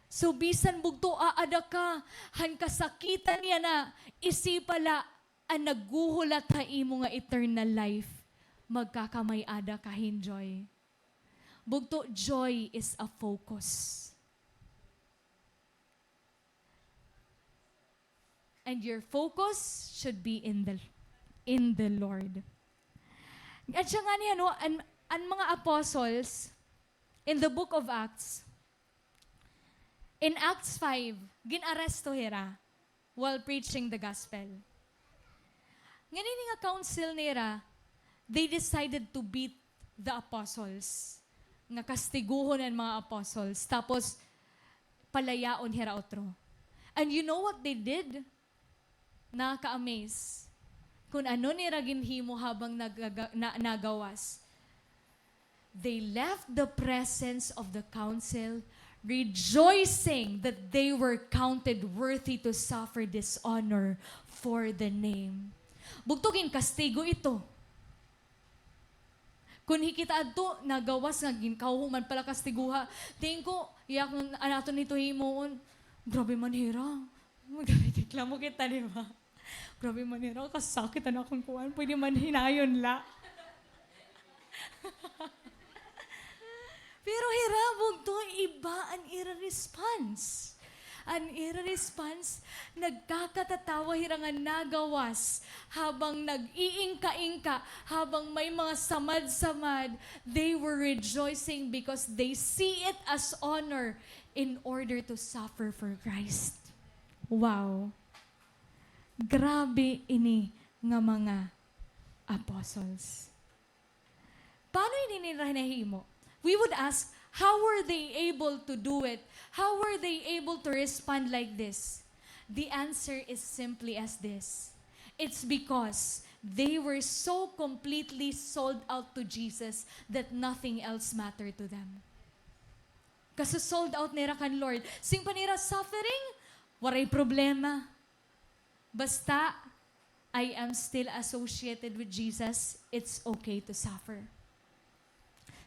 So, bisan bugto aada ka han kasakitan yana, isipa la an naghuhulat ha imo nga eternal life, magkakamay-ada ka hin joy. Bugto, joy is a focus. And your focus should be in the, in the Lord. At siya ngani, ano, an, an mga apostles in the book of Acts, in Acts five, gin-aresto hira while preaching the gospel. Ngan ini nga council nira, they decided to beat the apostles. Nga kastiguhon an mga apostles. Tapos, palayaon hira utro. And you know what they did? Nakaka-amaze. Kun ano nira ginhimo habang nagaga-, na-, nagawas. They left the presence of the council, rejoicing that they were counted worthy to suffer dishonor for the name. Bugto, ginkastigo ito. Kun hi kita adto, nagawas nga ginkauhuman pala kastiguha. Tingin ko, iya kun an aton hito himuon, grabe man hira. Magreklamo kita, di ba? Grabe man hira, kasakit an akon kuan. Pwede man hinayon la. Pero hira, bugto, iba an ira response. An ira response, nagkakatatawa hira nga nagawas habang nag-iingka-ingka, habang may mga samad-samad, they were rejoicing because they see it as honor in order to suffer for Christ. Wow. Grabe ini nga mga apostles. Paano ini nira nahimo? We would ask, how were they able to do it? How were they able to respond like this? The answer is simply as this. It's because they were so completely sold out to Jesus that nothing else mattered to them. Kaso-sold out nira kan Lord. Siring pa nira, suffering, waray problema. Basta, I am still associated with Jesus, it's okay to suffer.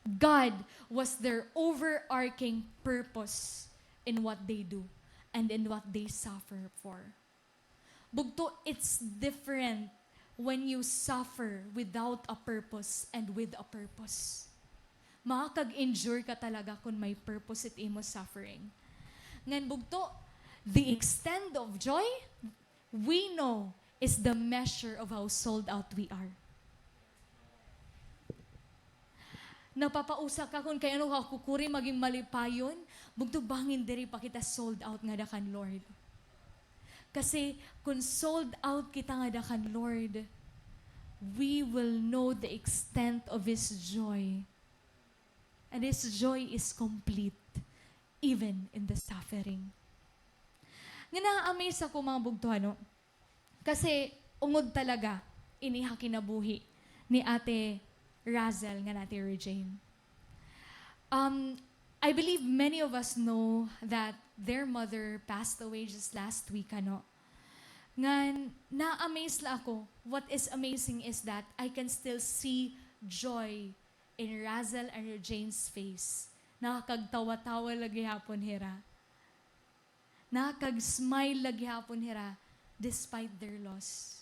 God was their overarching purpose in what they do and in what they suffer for. Bugto, it's different when you suffer without a purpose and with a purpose. Makakag-endure ka talaga kun may purpose it imo suffering. Ngan bugto, the extent of joy, we know, is the measure of how sold out we are. Napapausa ka kun kay ano ka kukuri maging malipayon, bugto bangin diri pa kita sold out ngada kan Lord. Kasi kun sold out kita ngada kan Lord, we will know the extent of His joy. And His joy is complete, even in the suffering. Nga na-amaze ako, mga bugto, ano? Kasi ungod talaga ini ha kinabuhi ni Ate Razel ngan Ate Regine. Um, I believe many of us know that their mother passed away just last week, ano? Ngan, na-amaze la ako. What is amazing is that I can still see joy in Razel and Regine's face. Nakakagtawa-tawa la gihapon hira. Nakag-smile la gihapon hira despite their loss.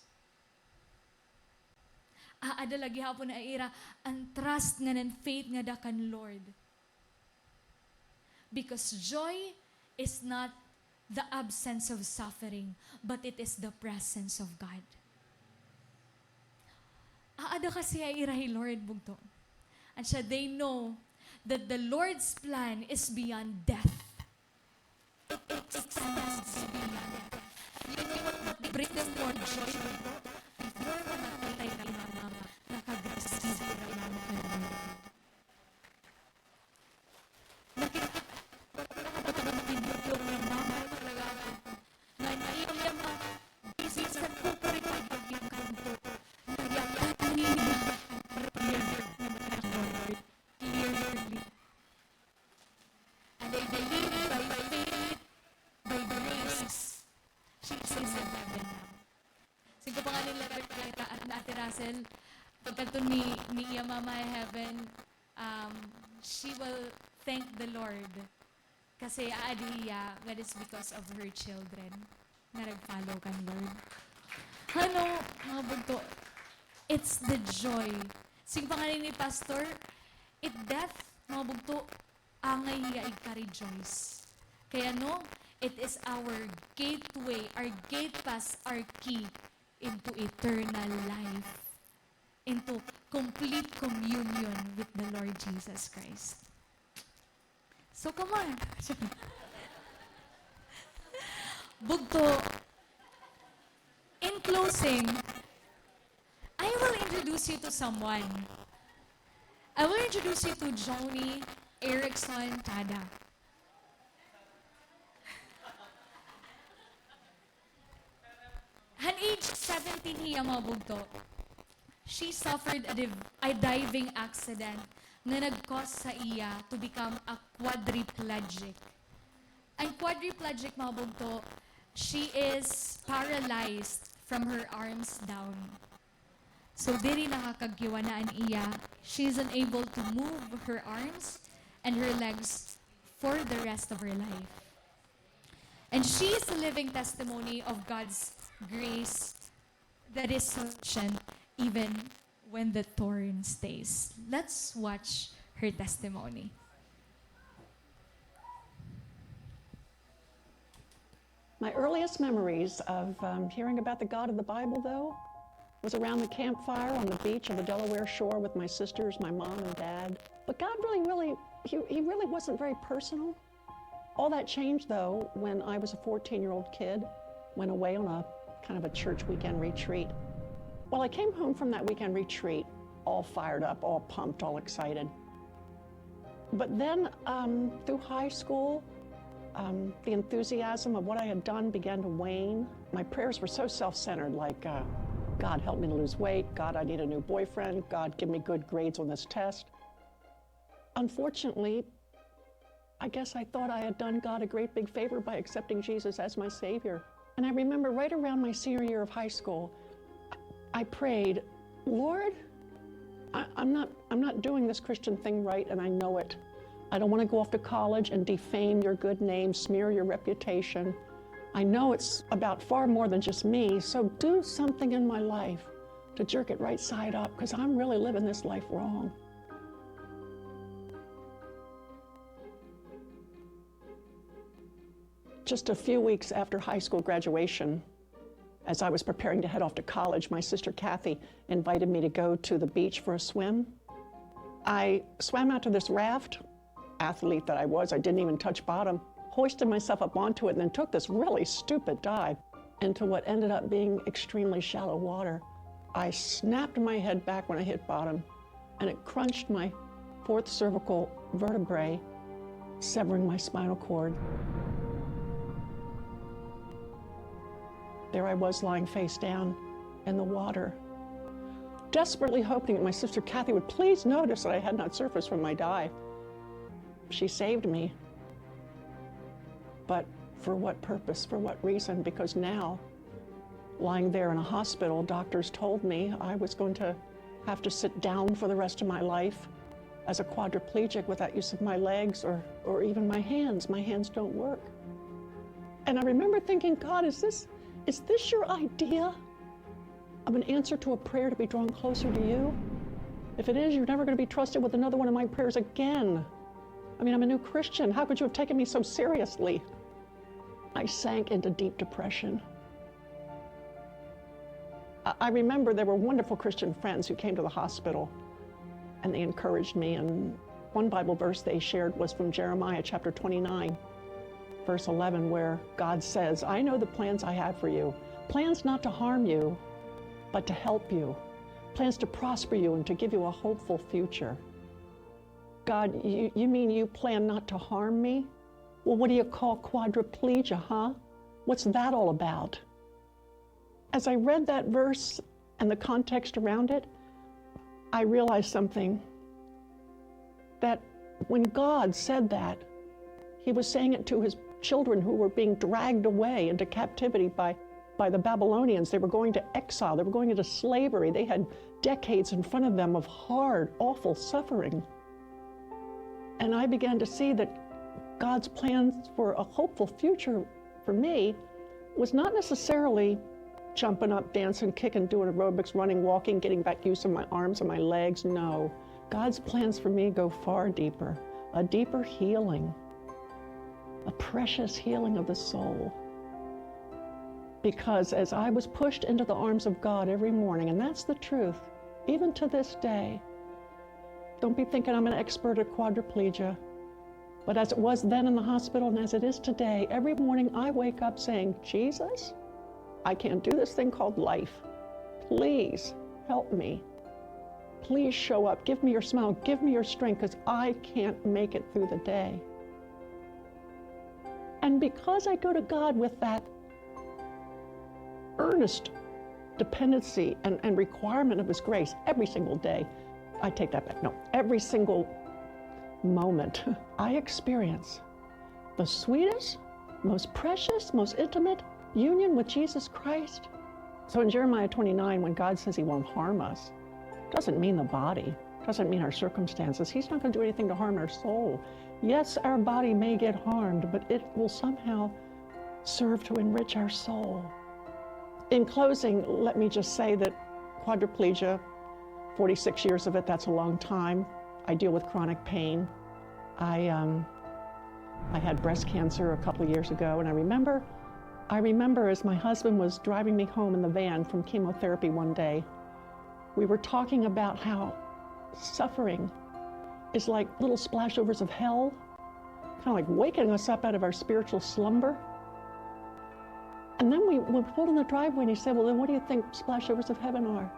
Aada la gihapon ha ira an trust ngan an faith ngada kan Lord. Because joy is not the absence of suffering, but it is the presence of God. Aada kasi ha ira hi Lord, bugto. Asya, they know that the Lord's plan is beyond death. It extends beyond death. You know what, what brings more joy? Before mamatay na mama, nakag-receive na mama. And I believe by faith, by grace, she is in heaven now. Siring ko pa ngani nira, Ate Russell, pagkadto ni, ni iya mama ha heaven, um, she will thank the Lord. Kasi aadi hiya, that is because of her children nga nag-follow kan Lord. Ano, mga bugto, it's the joy. Siring pa ngani ni Pastor, it death, mga bugto, angay hiya igka-rejoice. Kay ano, it is our gateway, our gate pass, our key into eternal life, into complete communion with the Lord Jesus Christ. So, come on. Bugto, in closing, I will introduce you to someone. I will introduce you to Joni Erickson Tada. Han age seventeen hiya, mga bugto, she suffered a div-, a diving accident nga nag-cause sa iya to become a quadriplegic. An quadriplegic, mga bugto, she is paralyzed from her arms down. So, diri nakakagkiwana an iya. She is unable to move her arms and her legs for the rest of her life. And she is a living testimony of God's grace that is sufficient even when the thorn stays. Let's watch her testimony. My earliest memories of, um, hearing about the God of the Bible, though, was around the campfire on the beach of the Delaware shore with my sisters, my mom, and dad. But God really, really, he, he really wasn't very personal. All that changed, though, when I was a fourteen-year-old kid, went away on a kind of a church weekend retreat. Well, I came home from that weekend retreat all fired up, all pumped, all excited. But then, um, through high school, um, the enthusiasm of what I had done began to wane. My prayers were so self-centered, like, uh, "God, help me to lose weight. God, I need a new boyfriend. God, give me good grades on this test." Unfortunately, I guess I thought I had done God a great big favor by accepting Jesus as my Savior. And I remember right around my senior year of high school, I prayed, "Lord, I, I'm not, I'm not doing this Christian thing right, and I know it. I don't want to go off to college and defame your good name, smear your reputation. I know it's about far more than just me, so do something in my life to jerk it right side up, 'cause I'm really living this life wrong." Just a few weeks after high school graduation, as I was preparing to head off to college, my sister Kathy invited me to go to the beach for a swim. I swam out to this raft, athlete that I was, I didn't even touch bottom, hoisted myself up onto it, and then took this really stupid dive into what ended up being extremely shallow water. I snapped my head back when I hit bottom, and it crunched my fourth cervical vertebrae, severing my spinal cord. There I was lying face down in the water, desperately hoping that my sister Kathy would please notice that I had not surfaced from my dive. She saved me. But for what purpose? For what reason? Because now, lying there in a hospital, doctors told me I was going to have to sit down for the rest of my life as a quadriplegic without use of my legs or, or even my hands. My hands don't work. And I remember thinking, "God, is this, is this your idea of an answer to a prayer to be drawn closer to you? If it is, you're never gonna be trusted with another one of my prayers again. I mean, I'm a new Christian. How could you have taken me so seriously?" I sank into deep depression. I, I remember there were wonderful Christian friends who came to the hospital, and they encouraged me and One Bible verse they shared was from Jeremiah chapter twenty-nine, verse eleven, where God says, "I know the plans I have for you, plans not to harm you, but to help you, plans to prosper you and to give you a hopeful future." God, you, you mean you plan not to harm me? Well, what do you call quadriplegia, huh? What's that all about? As I read that verse and the context around it, I realized something, that when God said that, he was saying it to his children who were being dragged away into captivity by, by the Babylonians. They were going to exile. They were going into slavery. They had decades in front of them of hard, awful suffering. And I began to see that God's plans for a hopeful future for me was not necessarily jumping up, dancing, kicking, doing aerobics, running, walking, getting back use of my arms and my legs. No. God's plans for me go far deeper, a deeper healing, a precious healing of the soul. Because as I was pushed into the arms of God every morning, and that's the truth, even to this day, don't be thinking I'm an expert at quadriplegia. But as it was then in the hospital and as it is today, every morning I wake up saying, "Jesus, I can't do this thing called life. Please help me. Please show up. Give me your smile. Give me your strength, 'cause I can't make it through the day." And because I go to God with that earnest dependency and, and requirement of His grace every single day, I take that back. No, every single moment, I experience the sweetest, most precious, most intimate union with Jesus Christ. So in Jeremiah twenty-nine, when God says He won't harm us, doesn't mean the body, doesn't mean our circumstances. He's not gonna do anything to harm our soul. Yes, our body may get harmed, but it will somehow serve to enrich our soul. In closing, let me just say that quadriplegia, forty-six years of it, that's a long time. I deal with chronic pain. I, um, I had breast cancer a couple of years ago, and I remember, I remember as my husband was driving me home in the van from chemotherapy one day, we were talking about how suffering is like little splashovers of hell, kinda like waking us up out of our spiritual slumber. And then we, we pulled in the driveway, and he said, "Well, then what do you think splashovers of heaven are?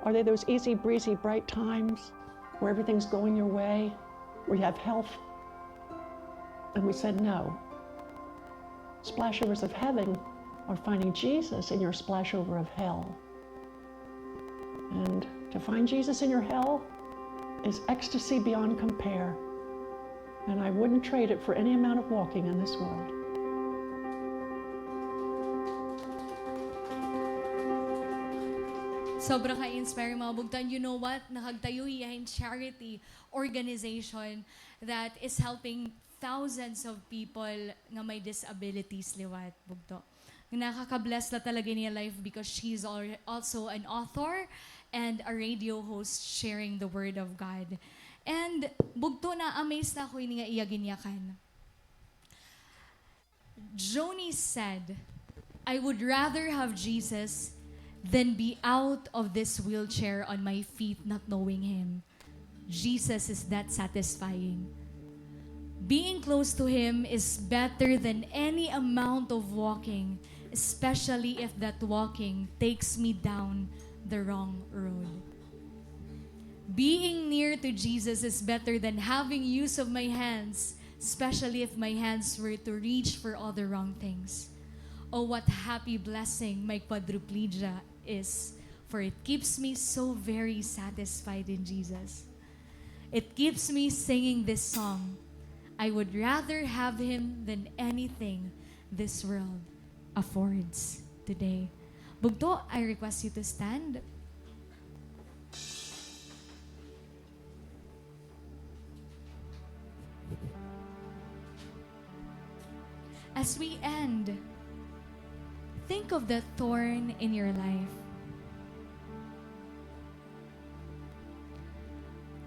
Are they those easy breezy, bright times where everything's going your way, where you have health?" And we said, "No. Splashovers of heaven are finding Jesus in your splashover of hell." And to find Jesus in your hell is ecstasy beyond compare. And I wouldn't trade it for any amount of walking in this world. Sobra ka-inspire, mga bugto. And you know what? Nakagtayo hiya hin charity organization that is helping thousands of people nga may disabilities liwat, bugto. Nakaka-bless la talaga niya life because she's al-, also an author and a radio host sharing the word of God. And bugto, na-amaze na ako ini nga iya ginyakan. Joni said, "I would rather have Jesus than be out of this wheelchair on my feet not knowing him." Jesus is that satisfying. Being close to him is better than any amount of walking, especially if that walking takes me down the wrong road. Being near to Jesus is better than having use of my hands, especially if my hands were to reach for all the wrong things. Oh, what happy blessing my quadriplegia is, for it keeps me so very satisfied in Jesus. It keeps me singing this song, "I would rather have him than anything this world affords today." Bugto, I request you to stand. As we end, think of the thorn in your life.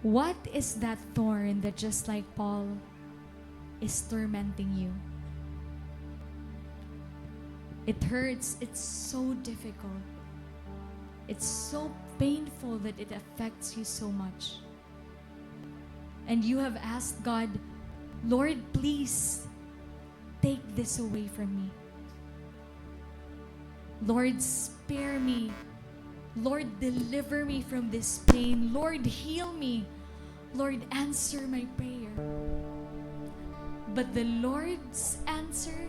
What is that thorn that, just like Paul, is tormenting you? It hurts. It's so difficult. It's so painful that it affects you so much. and you have asked God, "Lord, please take this away from me. Lord, spare me. Lord, deliver me from this pain. Lord, heal me. Lord, answer my prayer." But the Lord's answer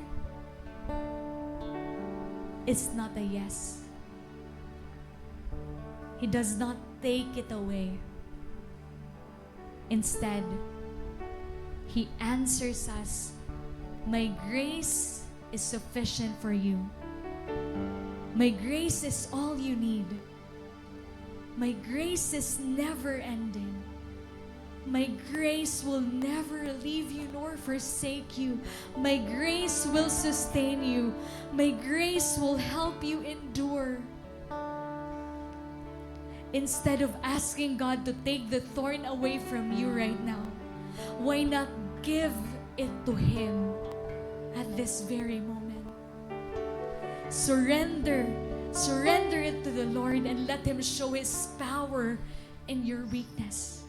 is not a yes. He does not take it away. Instead, He answers us, "My grace is sufficient for you. My grace is all you need. My grace is never ending. My grace will never leave you nor forsake you. My grace will sustain you. My grace will help you endure." Instead of asking God to take the thorn away from you right now, why not give it to Him at this very moment? Surrender. Surrender it to the Lord and let Him show His power in your weakness.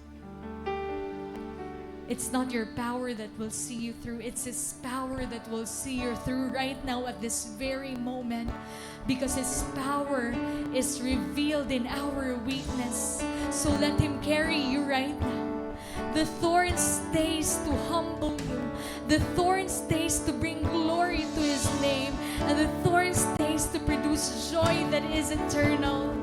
It's not your power that will see you through. It's His power that will see you through right now at this very moment, because His power is revealed in our weakness. So let Him carry you right now. The thorn stays to humble you. The thorn stays to bring glory to His name. And the thorn stays to produce joy that is eternal.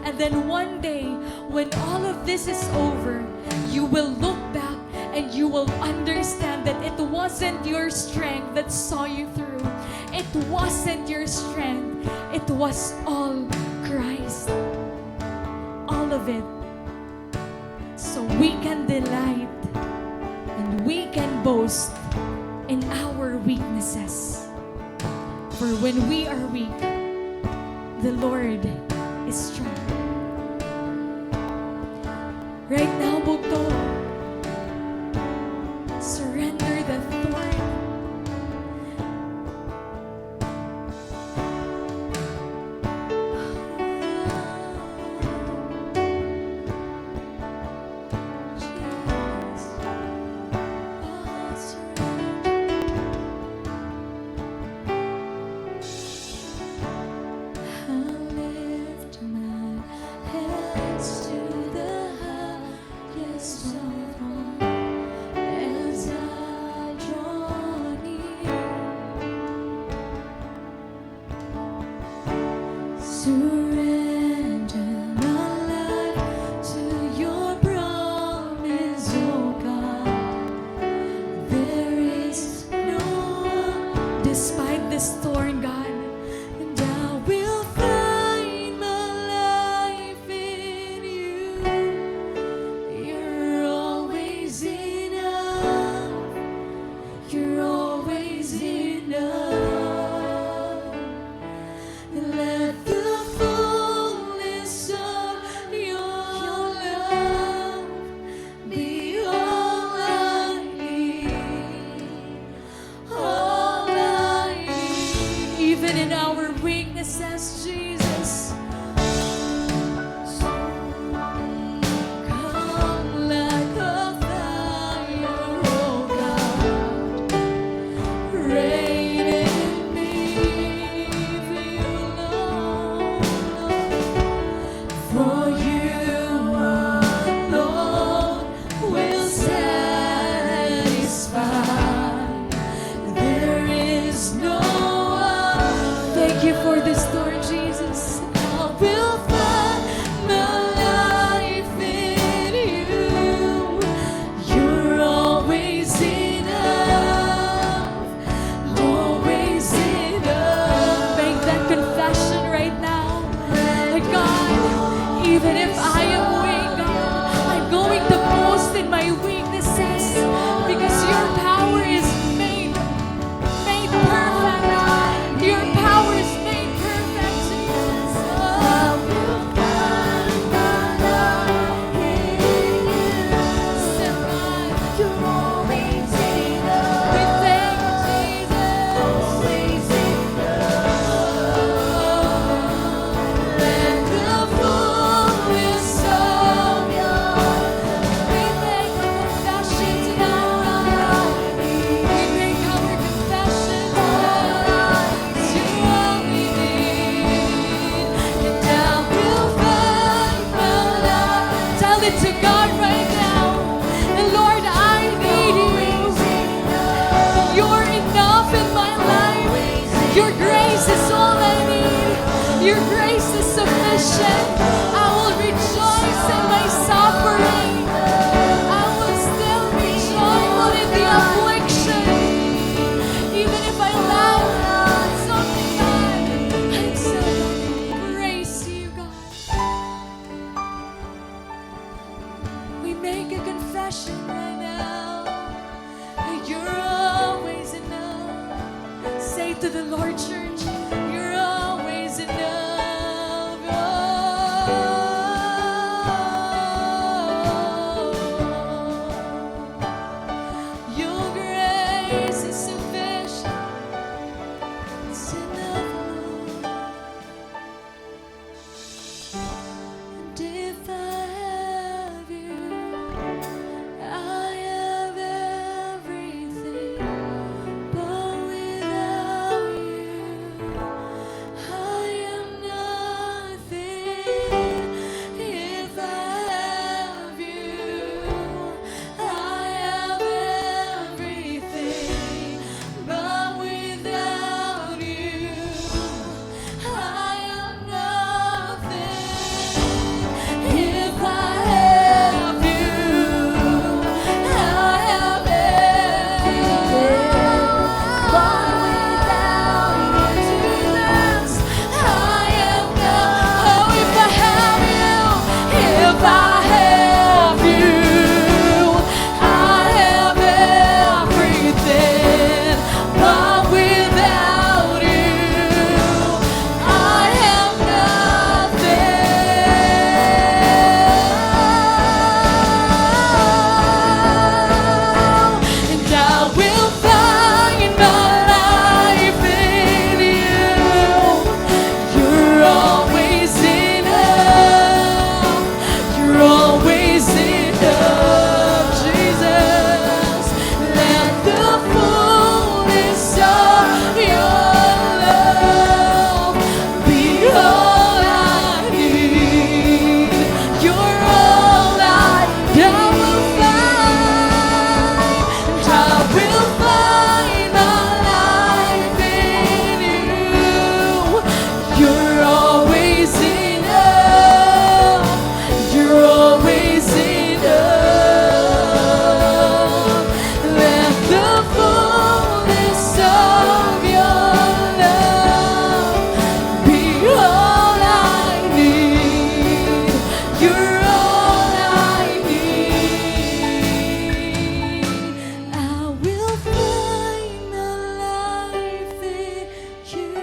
And then one day, when all of this is over, you will look back and you will understand that it wasn't your strength that saw you through. It wasn't your strength. It was all Christ. All of it. So we can delight and we can boast in our weaknesses. For when we are weak, the Lord is strong. Right now, bugto, surrender the thorn. I lift my hands to the highest of all as I draw near. Surrender my life to your promise, oh God. There is no, despite the storm, God, and I will find my life in you. You're always enough. You're always enough. Let the fullness of your love be all I need. All I need. Even in our weaknesses, Jesus. Come like a fire, oh God. Rain in me, fill, Lord. For you alone will satisfy. There is no other. Thank you for this, Lord Jesus. Your grace is all I need. Your grace is sufficient. I will rejoice in my suffering. I will still be joyful in the affliction. Even if I laugh, it's okay, God. I'm still gonna praise you, God. We make a confession right now. You're always enough. Say to the Lord, church, you're always enough. Oh, your grace is sufficient. It's enough, Lord. And if I have you, I have everything. But without you, I am nothing. If I have you, I have everything. But without you, I am nothing. If I have you, I have everything. But without you, Jesus, I am nothing. Oh, if I have you, if I have you, I have everything, but without you, I have nothing. And I will find my life in you. You're always enough. You're always enough, Jesus. Let the fullness of your love be all I need. You're all I need. I will find, I will find my life in you. You're always enough. You're always enough. Let the fullness of your love be all I need. You're all I need. I will find my life in you.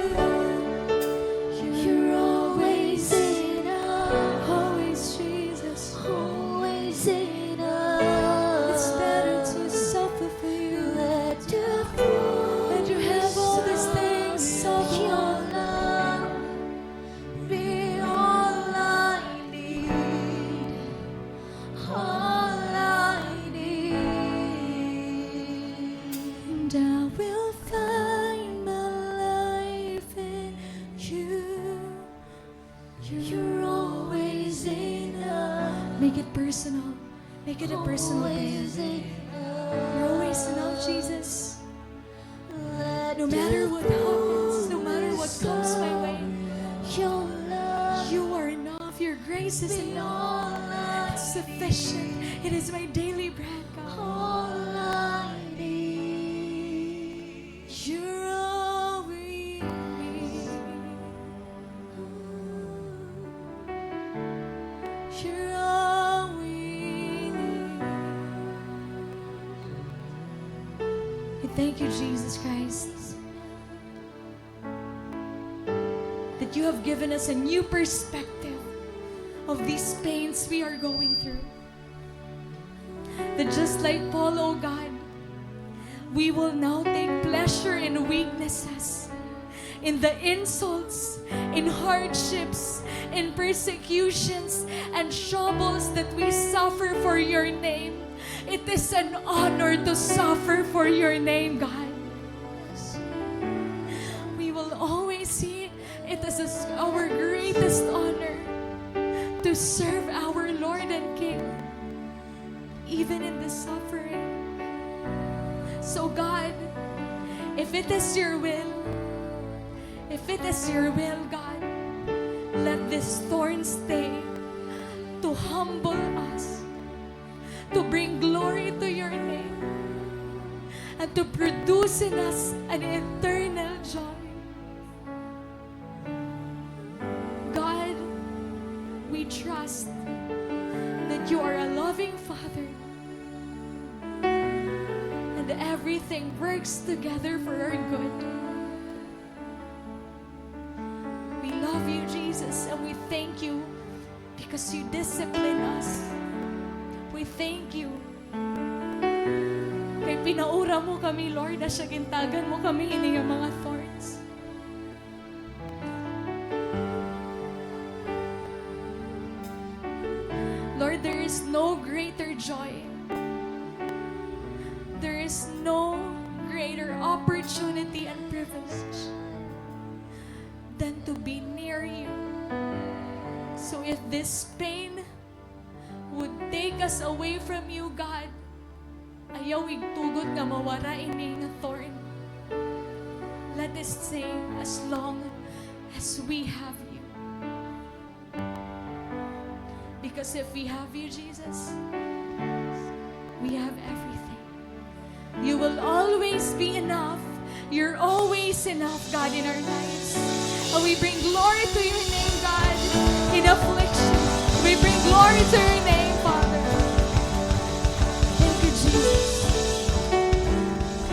You're always enough. Always, Jesus. Always enough. It's better to suffer for you. Let you have all these things. Suffer. Your love be all I need. All I need. And I will find my life in you. You're always enough. Make it personal. Make it a personal thing. Always enough. You're always enough, Jesus. No matter what happens, no matter what comes my way, you are enough. Your grace is enough. It's sufficient. It is my daily bread, God. All I need. You're all we need. You're all we need. We thank you, Jesus Christ, that you have given us a new perspective of these pains we are going through. That just like Paul, oh God, we will now take pleasure in weaknesses, in the insults, in hardships, in persecutions, and troubles that we suffer for your name. It is an honor to suffer for your name, God. We will always see it is a s-, our greatest honor to serve our Lord and King, even in the suffering. So, God, if it is your will, If it is your will, God, let this thorn stay to humble us, to bring glory to your name, and to produce in us an eternal joy. God, we trust that you are a loving Father and everything works together for our good. We love you, Jesus, and we thank you because you discipline us. We thank you kay pinaura mo kami, Lord, asya gintagan mo kami hini nga mga thorns. Lord, there is no greater joy. There is no greater opportunity and privilege than to be near you. So if this pain would take us away from you, God, ayaw igtugot nga mawara ini nga thorn. Let us say, as long as we have you. Because if we have you, Jesus, we have everything. You will always be enough. You're always enough, God, in our lives. And we bring glory to your name, God, in affliction. We bring glory to your name, Father. Thank you, Jesus.